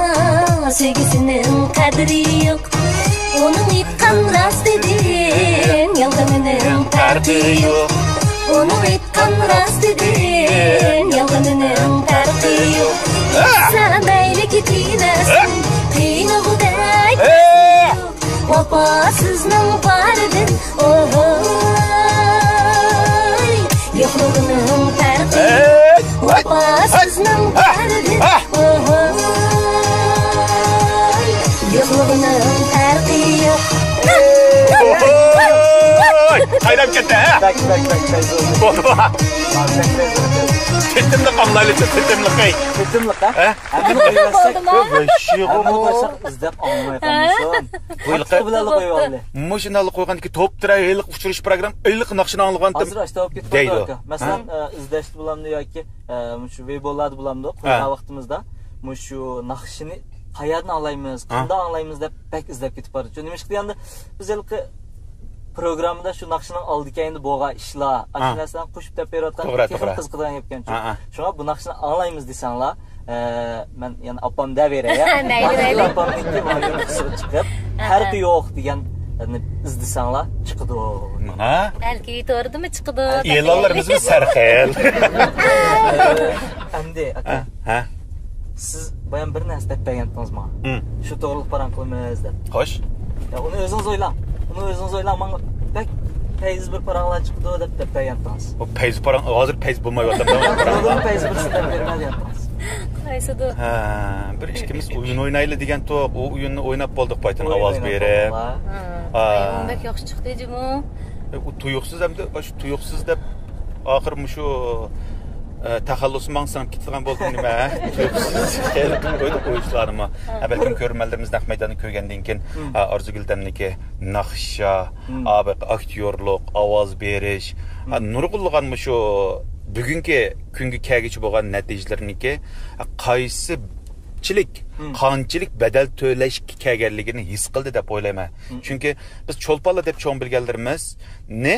سۆيگۈسىنىڭ قەدرى يوق. ئۇنىڭ ئېيتقان راستىدىن يالغىنىنىڭ پەرقى يوق. ئۇنىڭ ئېيتقان راستىدىن يالغىنىنىڭ پەرقى يوق. ھە! سەن مەيلى كېتىۋەرسۇن، ھە! قىينىغۇدەك ھە! ۋاپاسىزنىڭ باردىن، ئوھوي، يوقلۇغىنىڭ پەرقى. ھەي! ۋاپاسىزنىڭ ھە! باردىن، ھە! ئوھوي، يوقلۇغىنىڭ پەرقى يوق. ئوھوي! قايراپ كەتتى، ھە؟ بەك، بەك، بەك پەيزى بولدى. بولدى. بەك پەيزى بولدى. تېتىملىق ئاڭلايلىچۇ، تېتىملىقى. تېتىملىق، ھە؟ ھە؟ ھەممىنى قويۇۋەتسەك، بولدىمۇ؟ ھەممىنى قويساق ئىزدەپ ئاڭلىماي قالمىسۇن. ھە؟ ھېلىقى بىلەن قويۇۋالدى. مۇشۇنداقلا قويغاندىكى توپ تىرە ھېلىقى ئۇچرىشىش پروگرام ھېلىقى ناخشىنى ئاڭلىغانتىم ھازىر ئاشۇنداق بولۇپ كېتىپ بارىدۇ دەيدۇ. ئاكا. مەسىلەن، ھە؟ ئە، ئىزدەشتە بولامدۇ ياكى، ئە، مۇشۇ ۋېيبوللاردا بولامدۇ، ھە. قويغان ۋاقتىمىزدا مۇشۇ ناخشىنى قەيەردىن ئاڭلايمىز، ھە. قانداق ئاڭلايمىز دەپ بەك ئىزدەپ كېتىپ بارىدۇ. نېمىشقا دېگەندە، بىز ھېلىقى پروگراممىدا شۇ ناخشىنىڭ ئالدى كەينىدە بولغان ئىشلار، ئاشۇ ھە. نەرسىلەرنى قوشۇپ دەپ بەرىۋاتقان توغرا، تېخىمۇ توغرا. قىزىقىدىغان گەپكەنچۇ. ھە، ھە. شۇڭا بۇ ناخشىنى ئاڭلايمىز دېسەڭلار، ئە، مەن يەنە ئاپام دەۋېرەي، ھە؟ مەيلى، مەيلى. ئاپامنىڭكى مايونېزىغا چىقىپ، ھە، ھە. پەرقى يوق دېگەننى ئىزدىسەڭلار، چىقىدۇ. ھە؟ بەلكى تورىدىمۇ چىقىدۇ. ئېلانلىرىمىزمۇ سەرخىل. ئەمدى، ئاكا، ھە، ھە. سىز بايام بىر نەرسە دەپ بەرگەنتىڭىز ماڭا. ھىم. شۇ توغرىلىق پاراڭ قىلىمىز دەپ. خوش. يا، ئۇنى ئۆزىڭىز ئويلاڭ. ئۇنى ئۆزىڭىز ئويلاڭ. ماڭا بەك پەيزى بىر پاراڭلار چىقىدۇ دەپ، دەپ بەرگەنتىڭىز. ئۇ پەيزى پاراڭ، ھازىر پەيزى بولمايۋاتىدۇ. ئۇنىڭدىن پەيزى بىرسى دەپ بېرىمەن دېگەنتىڭىز. قايسىدۇر؟ ھە، بىر ئىككىمىز ئويۇن ئوينايلى دېگەنتۇق. ئۇ ئويۇننى ئويناپ بولدۇق، بايتىن ئويۇن ئاۋاز ئويناپ بېرىپ. بولدۇق. ھە. ئاي، ئۇ بەك ياخشى چىقتى جۇمۇ. ئۇ تۇيۇقسىز ئەمدى، ئاشۇ تۇيۇقسىز دەپ، ئاخىر مۇشۇ، ئە، تەخەللۇسىم ماڭا سىڭىپ كېتىدىغان بولدى نېمە؟ تۇيۇقسىز خېلى قىلىپ قويدۇق ئۇ ئىشلارنىمۇ. ھە، بەلكىم كۆرۈرمەنلىرىمىز نەق مەيداندا كۆرگەندىن كېيىن، ھە، ئارزۇگۈل دەمنىكى ناخشا، ھە، بۇ ئاكتيورلۇق، ئاۋاز بېرىش، ھە، نۇرغۇنلىغان مۇشۇ بۈگۈنكى كۈنگە كەلگۈچە بولغان نەتىجىلىرىنىڭكى، ھە، قايسىچىلىك، قانچىلىك بەدەل تۆلەشكە كەلگەنلىكىنى ھېس قىلدى دەپ ئويلايمەن. چۈنكى بىز چولپانلار دەپ چوڭ بىلگەنلىرىمىزنى،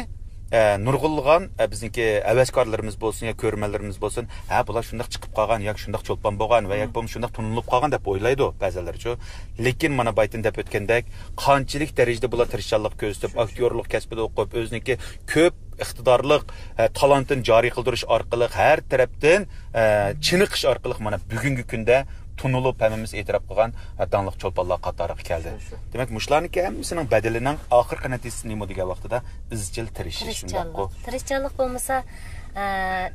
ئە، نۇرغۇنلىغان، ئە، بىزنىڭكى ھەۋەسكارلىرىمىز بولسۇن يا كۆرۈرمەنلىرىمىز بولسۇن، ھە، بۇلار شۇنداق چىقىپ قالغان ياكى شۇنداق چولپان بولغان ۋە ياكى بولمىسا شۇنداق تونۇلۇپ قالغان دەپ ئويلايدۇ بەزىلەرچۇ. لېكىن مانا بايتىن دەپ ئۆتكەندەك، قانچىلىك دەرىجىدە بۇلار تىرىشچانلىق كۆرسىتىپ، ئاكتيورلۇق كەسپىدە ئوقۇپ، ئۆزىنىڭكى كۆپ ئىقتىدارلىق، ئە، تالانتىنى جارى قىلدۇرۇش ئارقىلىق، ھەر تەرەپتىن، ئە، چېنىقىش ئارقىلىق مانا بۈگۈنكى كۈندە تونۇلۇپ، ھەممىمىز ئېتىراپ قىلغان، ئە، داڭلىق چولپانلار قاتارىغا كەلدى. شۇ، شۇ. دېمەك، مۇشۇلارنىڭكى ھەممىسىنىڭ بەدىلىنىڭ ئاخىرقى نەتىجىسى نېمە دېگەن ۋاقتىدا ئىزچىل تىرىشىش، شۇنداققۇ؟ تىرىشچانلىق. تىرىشچانلىق بولمىسا، ئە،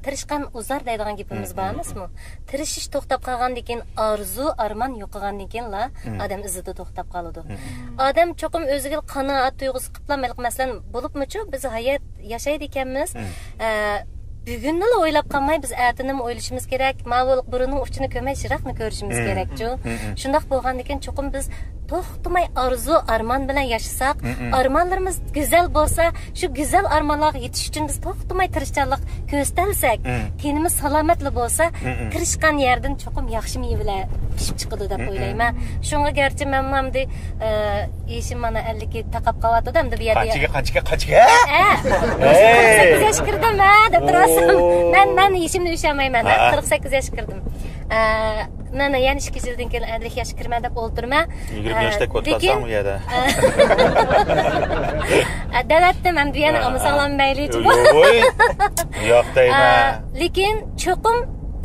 تىرىشقان ئۇزار دەيدىغان گېپىمىز بار ئەمەسمۇ؟ تىرىشىش توختاپ قالغاندىن كېيىن، ئارزۇ، ئارمان يوقىغاندىن كېيىنلا ئادەم ئىزىدا توختاپ قالىدۇ. ئادەم چوقۇم ئۆزىگە قانائەت تۇيغۇسى قىپلا، مەسىلەن، بولۇپمۇچۇ، بىز ھايات ياشايدىكەنمىز. ئە، بۈگۈننىلا ئويلاپ قالماي، بىز ئەتىنىمۇ ئويلىشىمىز كېرەك، ماۋۇ بۇرۇننىڭ ئۇچىنى كۆرمەي، يىراقنى كۆرۈشىمىز كېرەكچۇ. شۇنداق بولغاندىكىن، چوقۇم بىز توختىماي ئارزۇ، ئارمان بىلەن ياشىساق، ئارمانلىرىمىز گۈزەل بولسا، شۇ گۈزەل ئارمانلارغا يېتىش ئۈچۈن بىز توختىماي تىرىشچانلىق كۆرسىتەلىسەك، تېنىمىز سالامەتلا بولسا، تىرىشقان يەردىن چوقۇم ياخشى مېۋىلەر پىشىپ چىقىدۇ دەپ ئويلايمەن. شۇڭا گەرچە مەنمۇ ئەمدى، ئە، يېشىم مانا ئەللىككە تاقاپ قاۋاتىدۇ ئەمدى بۇ يەردە. قانچىگە، قانچىگە، قانچىگە؟ ھە؟ قىرىق سەككىز ياشقا كىردىم، ھە، دەپ تۇراسىز. مەن، مەن يېشىمنى ئۆلچەلمەيمەن، ھە، قىرىق سەككىز ياشقا كىردىم. ئە، مەن يەنە ئىككى يىلدىن كېيىن ئەللىك ياشقا كىرىمەن دەپ ئولتۇرىمەن. يىگىرمە ياشتەك ئولتۇرساڭ بۇ يەردە. ئە، دەۋەتتىم، ئەمدى يەنە ئالمىساڭلارمۇ مەيلى. يوق دەيمەن. ئە، لېكىن چوقۇم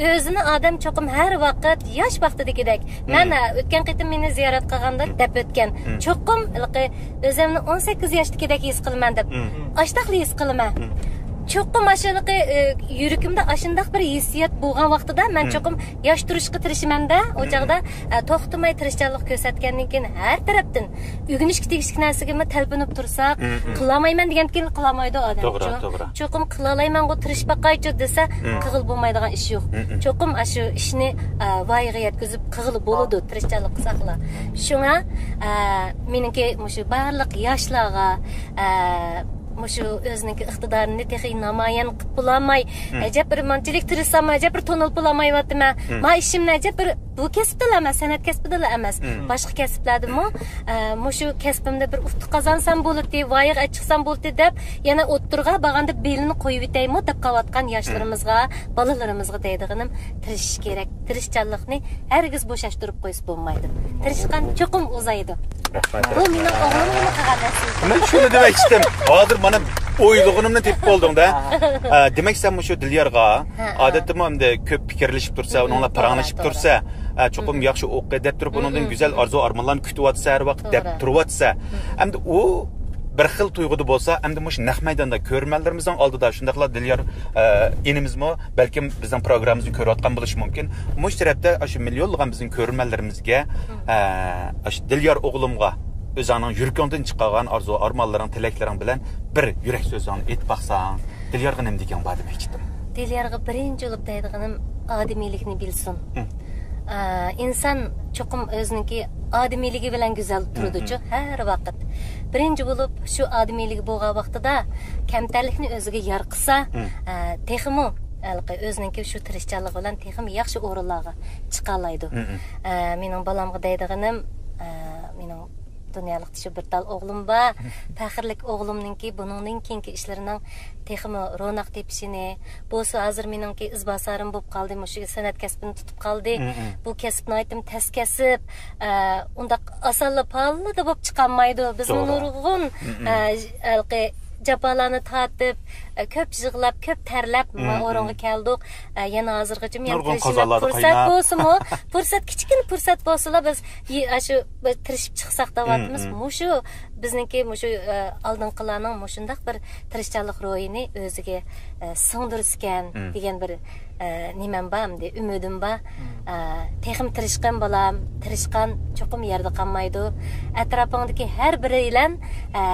ئۆزىنى ئادەم چوقۇم ھەر ۋاقىت ياش ۋاقتىدىكىدەك. مەن، ئە، ئۆتكەن قېتىم مېنى زىيارەت قىلغاندا دەپ ئۆتكەن. چوقۇم ھېلىقى ئۆزۈمنى ئون سەككىز ياشتىكىدەك ھېس قىلىمەن دەپ. ئاشتاقلا ھېس قىلىمەن. چوقۇم ئاشۇ ھېلىقى، ئە، يۈرىكىمدە ئاشۇنداق بىر ھېسسىيات بولغان ۋاقتىدا مەن چوقۇم ياش تۇرۇشقا تىرىشىمەن-دە، ئۇ چاغدا، ئە، توختىماي تىرىشچانلىق كۆرسەتكەندىن كېيىن ھەر تەرەپتىن ئۆگىنىشكە تېگىشلىك نەرسىگىمۇ تەلپۈنۈپ تۇرساق، قىلالمايمەن دېگەندىكىن قىلالمايدۇ ئادەم. توغرا، توغرا. چوقۇم قىلالايمەنغۇ، تىرىشىپ باقايچۇ دېسە، قىلغىلى بولمايدىغان ئىش يوق. چوقۇم ئاشۇ ئىشنى، ئە، ۋايىغا يەتكۈزۈپ قىلغىلى بولىدۇ، تىرىشچانلىق قىلساقلا. شۇڭا، ئە، مېنىڭكى مۇشۇ بارلىق ياشلارغا، ئە، مۇشۇ ئۆزىنىڭكى ئىقتىدارىنى تېخى نامايان قىلىپ بولالماي، ئەجەب بىر مانچىلىك تىرىشسام، ئەجەب بىر تونۇلۇپ بولالمايۋاتىمەن. ما ئىشىمنى ئەجەب بىر بۇ كەسىپتىلا ئەمەس، سەنئەت كەسپىدىلا ئەمەس، مم. باشقا كەسىپلەردىمۇ، ئە، مۇشۇ كەسپىمدە بىر ئۇتۇق قازانسام بولاتتى، ۋايىغا چىقسام بولاتتى دەپ، يەنە ئوتتۇرىغا بارغاندا بېلىنى قويۇۋېتەيمۇ دەپ قاۋاتقان ياشلىرىمىزغا، بالىلىرىمىزغا دەيدىغىنىم، تىرىشىش كېرەك. تىرىشچانلىقنى ھەرگىز بوشاشتۇرۇپ قويسا بولمايدۇ. تىرىشقان چوقۇم ئۇزايدۇ. رەھمەت. بۇ مېنىڭ ئوغلۇمغىمۇ قىلغان نەرسە. مەن شۇنى دېمەكچىدىم. ھازىر مانا ئويلىغىنىمنى تېپىپ بولدۇڭ-دە. ھە. ئە، دېمەك، سەن مۇشۇ دىليارغا ھە، ھە. ئادەتتىمۇ ئەمدى كۆپ پىكىرلىشىپ تۇرسا، مم، ئۇنىڭ بىلەن توغرا، پاراڭلىشىپ توغرا. تۇرسا، ئە، چوقۇم مم. ياخشى ئوقۇي دەپ تۇرۇپ، ئۇنىڭدىن مم، گۈزەل مم. ئارزۇ ئارمانلارنى كۈتۈۋاتسا، ھەر ۋاقىت دەپ توغرا. تۇرۇۋاتسا. مم. ئەمدى ئۇ بىر خىل تۇيغۇدا بولسا، ئەمدى مۇشۇ نەق مەيداندا كۆرۈرمەنلىرىمىزنىڭ ئالدىدا، شۇنداقلا دىليار، ئە، ئىنىمىزمۇ بەلكىم بىزنىڭ پروگراممىمىزنى كۆرۈۋاتقان بولۇشى مۇمكىن. مۇشۇ تەرەپتە ئاشۇ مىليونلىغان بىزنىڭ كۆرۈرمەنلىرىمىزگە، مم. ئە، ئاشۇ دىليار ئوغلۇمغا ئۆزۈڭنىڭ يۈرىكىڭدىن چىقارغان ئارزۇ ئارمانلىرىڭ، تىلەكلىرىڭ بىلەن بىر يۈرەك سۆزۈڭنى ئېيتىپ باقساڭ، دىليارغا نېمە دېگەڭ بار دېمەكچىدىم. دىليارغا بىرىنچى بولۇپ دەيدىغىنىم، ئادىمىيلىكنى بىلسۇن. مم. ئە، ئىنسان چوقۇم ئۆزىنىڭكى ئادىمىيلىكى بىلەن گۈزەل مم، تۇرىدۇچۇ، مم. ھەر ۋاقىت. بىرىنچى بولۇپ شۇ ئادىمىيلىكى بولغان ۋاقتىدا كەمتەرلىكنى ئۆزىگە يار قىلسا، مم. ئە، تېخىمۇ ھېلىقى ئۆزىنىڭكى شۇ تىرىشچانلىقى بىلەن تېخىمۇ ياخشى ئورۇنلارغا چىقالايدۇ. مم، مم. ئە، مېنىڭ بالامغا دەيدىغىنىم، ئە، مېنىڭ دۇنيالىقتا شۇ بىر تال ئوغلۇم بار. پەخىرلىك ئوغلۇمنىڭكى بۇنىڭدىن كېيىنكى ئىشلىرىنىڭ تېخىمۇ روناق تېپىشىنى، بولسا ھازىر مېنىڭكى ئىزباسارىم بولۇپ قالدى، مۇشۇ سەنئەت كەسپىنى تۇتۇپ قالدى. مم، مم. بۇ كەسىپ ناھايىتىمۇ تەس كەسىپ، ئە، ئۇنداق ئاسانلا پاللىدا بولۇپ چىقالمايدۇ. بىزمۇ توغرا. نۇرغۇن، مم، مم. ئە، ھېلىقى جاپالارنى تارتىپ، ئە، كۆپ يىغلاپ، كۆپ تەرلەپ، مم، مم. ئورۇنغا كەلدۇق. ئە، يەنە ھازىرغىچە يەنە نۇرغۇن تىرىشىمىز. قازالاردا پۇرسەت قايناپ. بولسىمۇ، پۇرسەت، كىچىككىنە پۇرسەت بولسىلا، بىز يە-، ئاشۇ بىر تىرىشىپ چىقساق دەۋاتىمىز. مم، مم. مۇشۇ بىزنىڭكى مۇشۇ، ئە، ئالدىنقىلارنىڭ مۇشۇنداق بىر تىرىشچانلىق روھىنى ئۆزىگە، ئە، سىڭدۈرسىكەن مم. دېگەن بىر، ئە، نېمەم بار، ئەمدى ئۈمىدىم بار. مم. ئە، تېخىمۇ تىرىشقىن بالام، تىرىشقان چوقۇم يەردە قالمايدۇ. ئەتراپىڭدىكى ھەر بىرى بىلەن، ئە،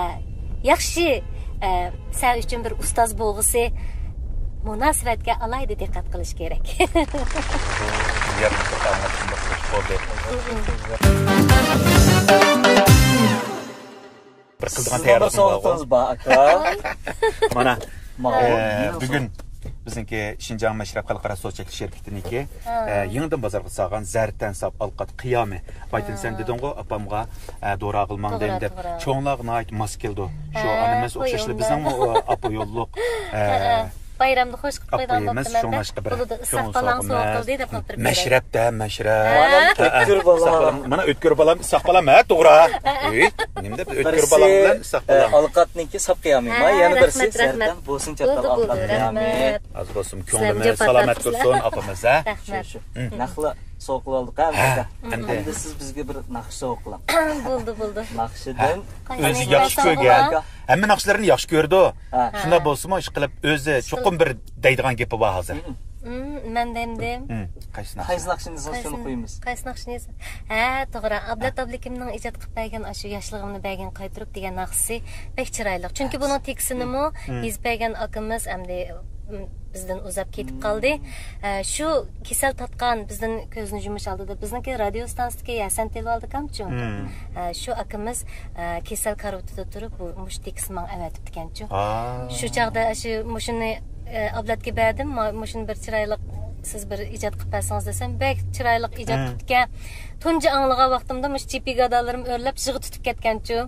ياخشى، ئە، سەن ئۈچۈن بىر ئۇستاز بولغۇسى، مۇناسىۋەتكە ئالاھىدە دىققەت قىلىش كېرەك. بۇ يەردە بىر ئاڭلىتىشىم بولدى. بىر قىلىدىغان سىزنىڭ بىر تەييارلىقىڭىز بارغۇ؟ سوۋغىتىڭىز بار، ئاكا. مانا، ماۋۇ ئە، يېڭى بۈگۈن سوۋغا. بىزنىڭكى شىنجاڭ مەشرەپ خەلقئارا سودا چەكلىك شىركىتىنىڭكى، ھە. ئە، يېڭىدىن بازارغا سالغان زەردە تەن ساپ ئالقات قىيامى. ئايتىن، سەن ھە. دېدىڭغۇ، ئاپامغا، ئە، دورا قىلماڭ توغرا، دەيمەن دەپ. توغرا. چوڭلارغا ناھايىتى ماس كېلىدۇ. شۇ ھە، ئانىمىز ئوخشاشلا قويۇڭ بىزنىڭمۇ، ئۇ، ئاپا يوللۇق، ئە، ھە، ھە. بايرامدا خوش قىلىپ قويىدىغان ئاپىيىمىز، بوپتىمەن-دە. شۇڭلاشقا بىر بولىدۇ، ئىسساق كۆڭۈل بالام سوۋغا سوغۇمەن. قىل دەپ بوپتۇ. مەشرەپتە، مەشرەپ. ھە. بالام، ھە، ئۆتكۈر بالام. ئىسساق بالام. مانا ئۆتكۈر بالام، ئىسساق بالام، ھە، توغرا. ئۆي، نېمە دەپ ئۆتكۈر بالام بىلەن ئىسساق بالام. ئالقاتنىڭكى ساپ قىيامى. ھە، ما، يەنە بىرسى رەھمەت، رەھمەت. زەردەن بولسۇن چاتال بولدى، بولدى، ئالقات قىيامى. رەھمەت. ھازىر بولسۇن، سىلەرمۇ كۆڭلىمىز جاپا سالامەت تارتىپسىلەر. تۇرسۇن، ئاپىمىز، ھە. رەھمەت. شۇ، شۇ. مم. نەقلا سوغا قىلىۋالدۇق، ھە، ھە، ئەمدى. ئەمدى سىز بىزگە بىر ناقىشە سوغا قىلىڭ. بولدى، بولدى. ناخشىدىن. ھە. ئۆزى ياخشى كۆرگەن. ھەممە ناخشىلىرىنى ياخشى كۆرىدۇ. ھە. شۇنداق بولسىمۇ، ئىشقىلىپ ئۆزى چوقۇم بىر دەيدىغان گېپى بار ھازىر. مم، مەن دەمدىم. مم، قايسى ناخشا؟ قايسى ناخشىنى دېسىڭىز، شۇنى قويىمىز. قايسى ناخشىنى دېسە؟ ھە، توغرا. ئابلەت ھە. ئابلىكىمنىڭ ئىجاد قىلىپ بەرگەن ئاشۇ ياشلىقىمنى بەرگىن قايتۇرۇپ دېگەن ناخشىسى بەك چىرايلىق. چۈنكى بۇنىڭ تېكىستىنىمۇ مم. يېزىپ بەرگەن ئاكىمىز ئەمدى، مم، بىزدىن ئۇزاپ كېتىپ قالدى. ئە، شۇ كېسەل تارتقان، بىزدىن كۆزىنى يۇمۇش ئالدىدا بىزنىڭكى رادىيو ئىستانسىسىدىكى ھەسەن تىلىۋالدىكەنچۇ. مم. ئە، شۇ ئاكىمىز، ئە، كېسەل كارىۋىتىدا تۇرۇپ، بۇ، مۇشۇ تېكىستنى ماڭا ئەۋەتىپتىكەنچۇ. ئا. شۇ چاغدا شۇ، مۇشۇنى، ئە، ئابلەتكە بەردىم، ما-، مۇشۇنى بىر چىرايلىق سىز بىر ئىجاد قىلىپ بەرسىڭىز دېسەم، بەك چىرايلىق ئىجاد مم. قىپتىكەن. تۇنجى ئاڭلىغان ۋاقتىمدا مۇشۇ چىپىگادالىرىم ئۆرلەپ يىغا تۇتۇپ كەتكەنچۇ.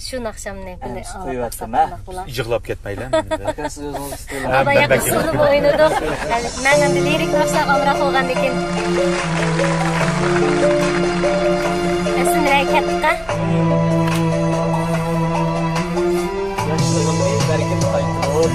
شۇ ناخشامنى بىلە ئەمسە ئاڭلاپ قويۇۋەتسەم، باقساق ھە؟ قانداق بولا؟ يىغلاپ كەتمەيلى. ئاكا، سىز ئۆزىڭىز ئىستىلىڭىز. ئاپا ياقى سولنىمۇ ئوينىدۇق. مەن ئەمدى لىرىك ناخشىلارغا ئامراق بولغاندىكىن. ئەسلى نېرەگە كەتتۇق-ھە؟ ياشلىقىمنى بەرگىن قايتۇرۇپ.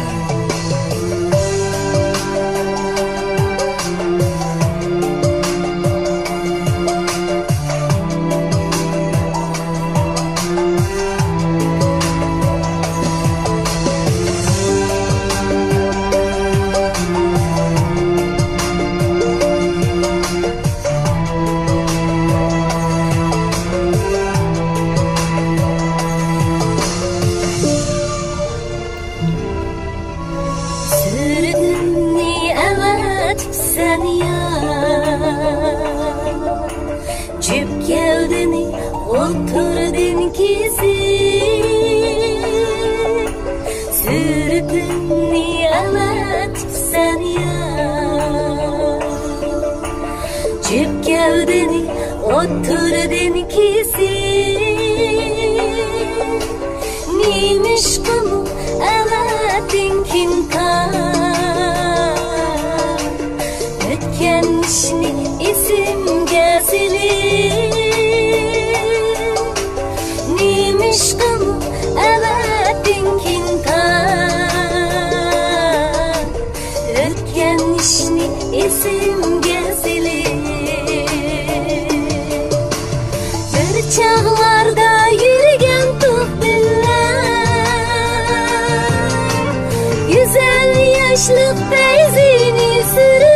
تۇردىن كېسىل، نېمىشقىمۇ ئەۋەتتىڭ كىنتا؟ ئۆتكەن ئىشنى ئېسىمگە سېلىپ، نېمىشقىمۇ ئەۋەتتىڭ كىنتا؟ ئۆتكەن ئىشنى ئېسىمگە سېلىپ، بىر چاغلاردا يۈرگەنتۇق بىللە، گۈزەل ياشلىق پەيزىنى سۈرۈپ.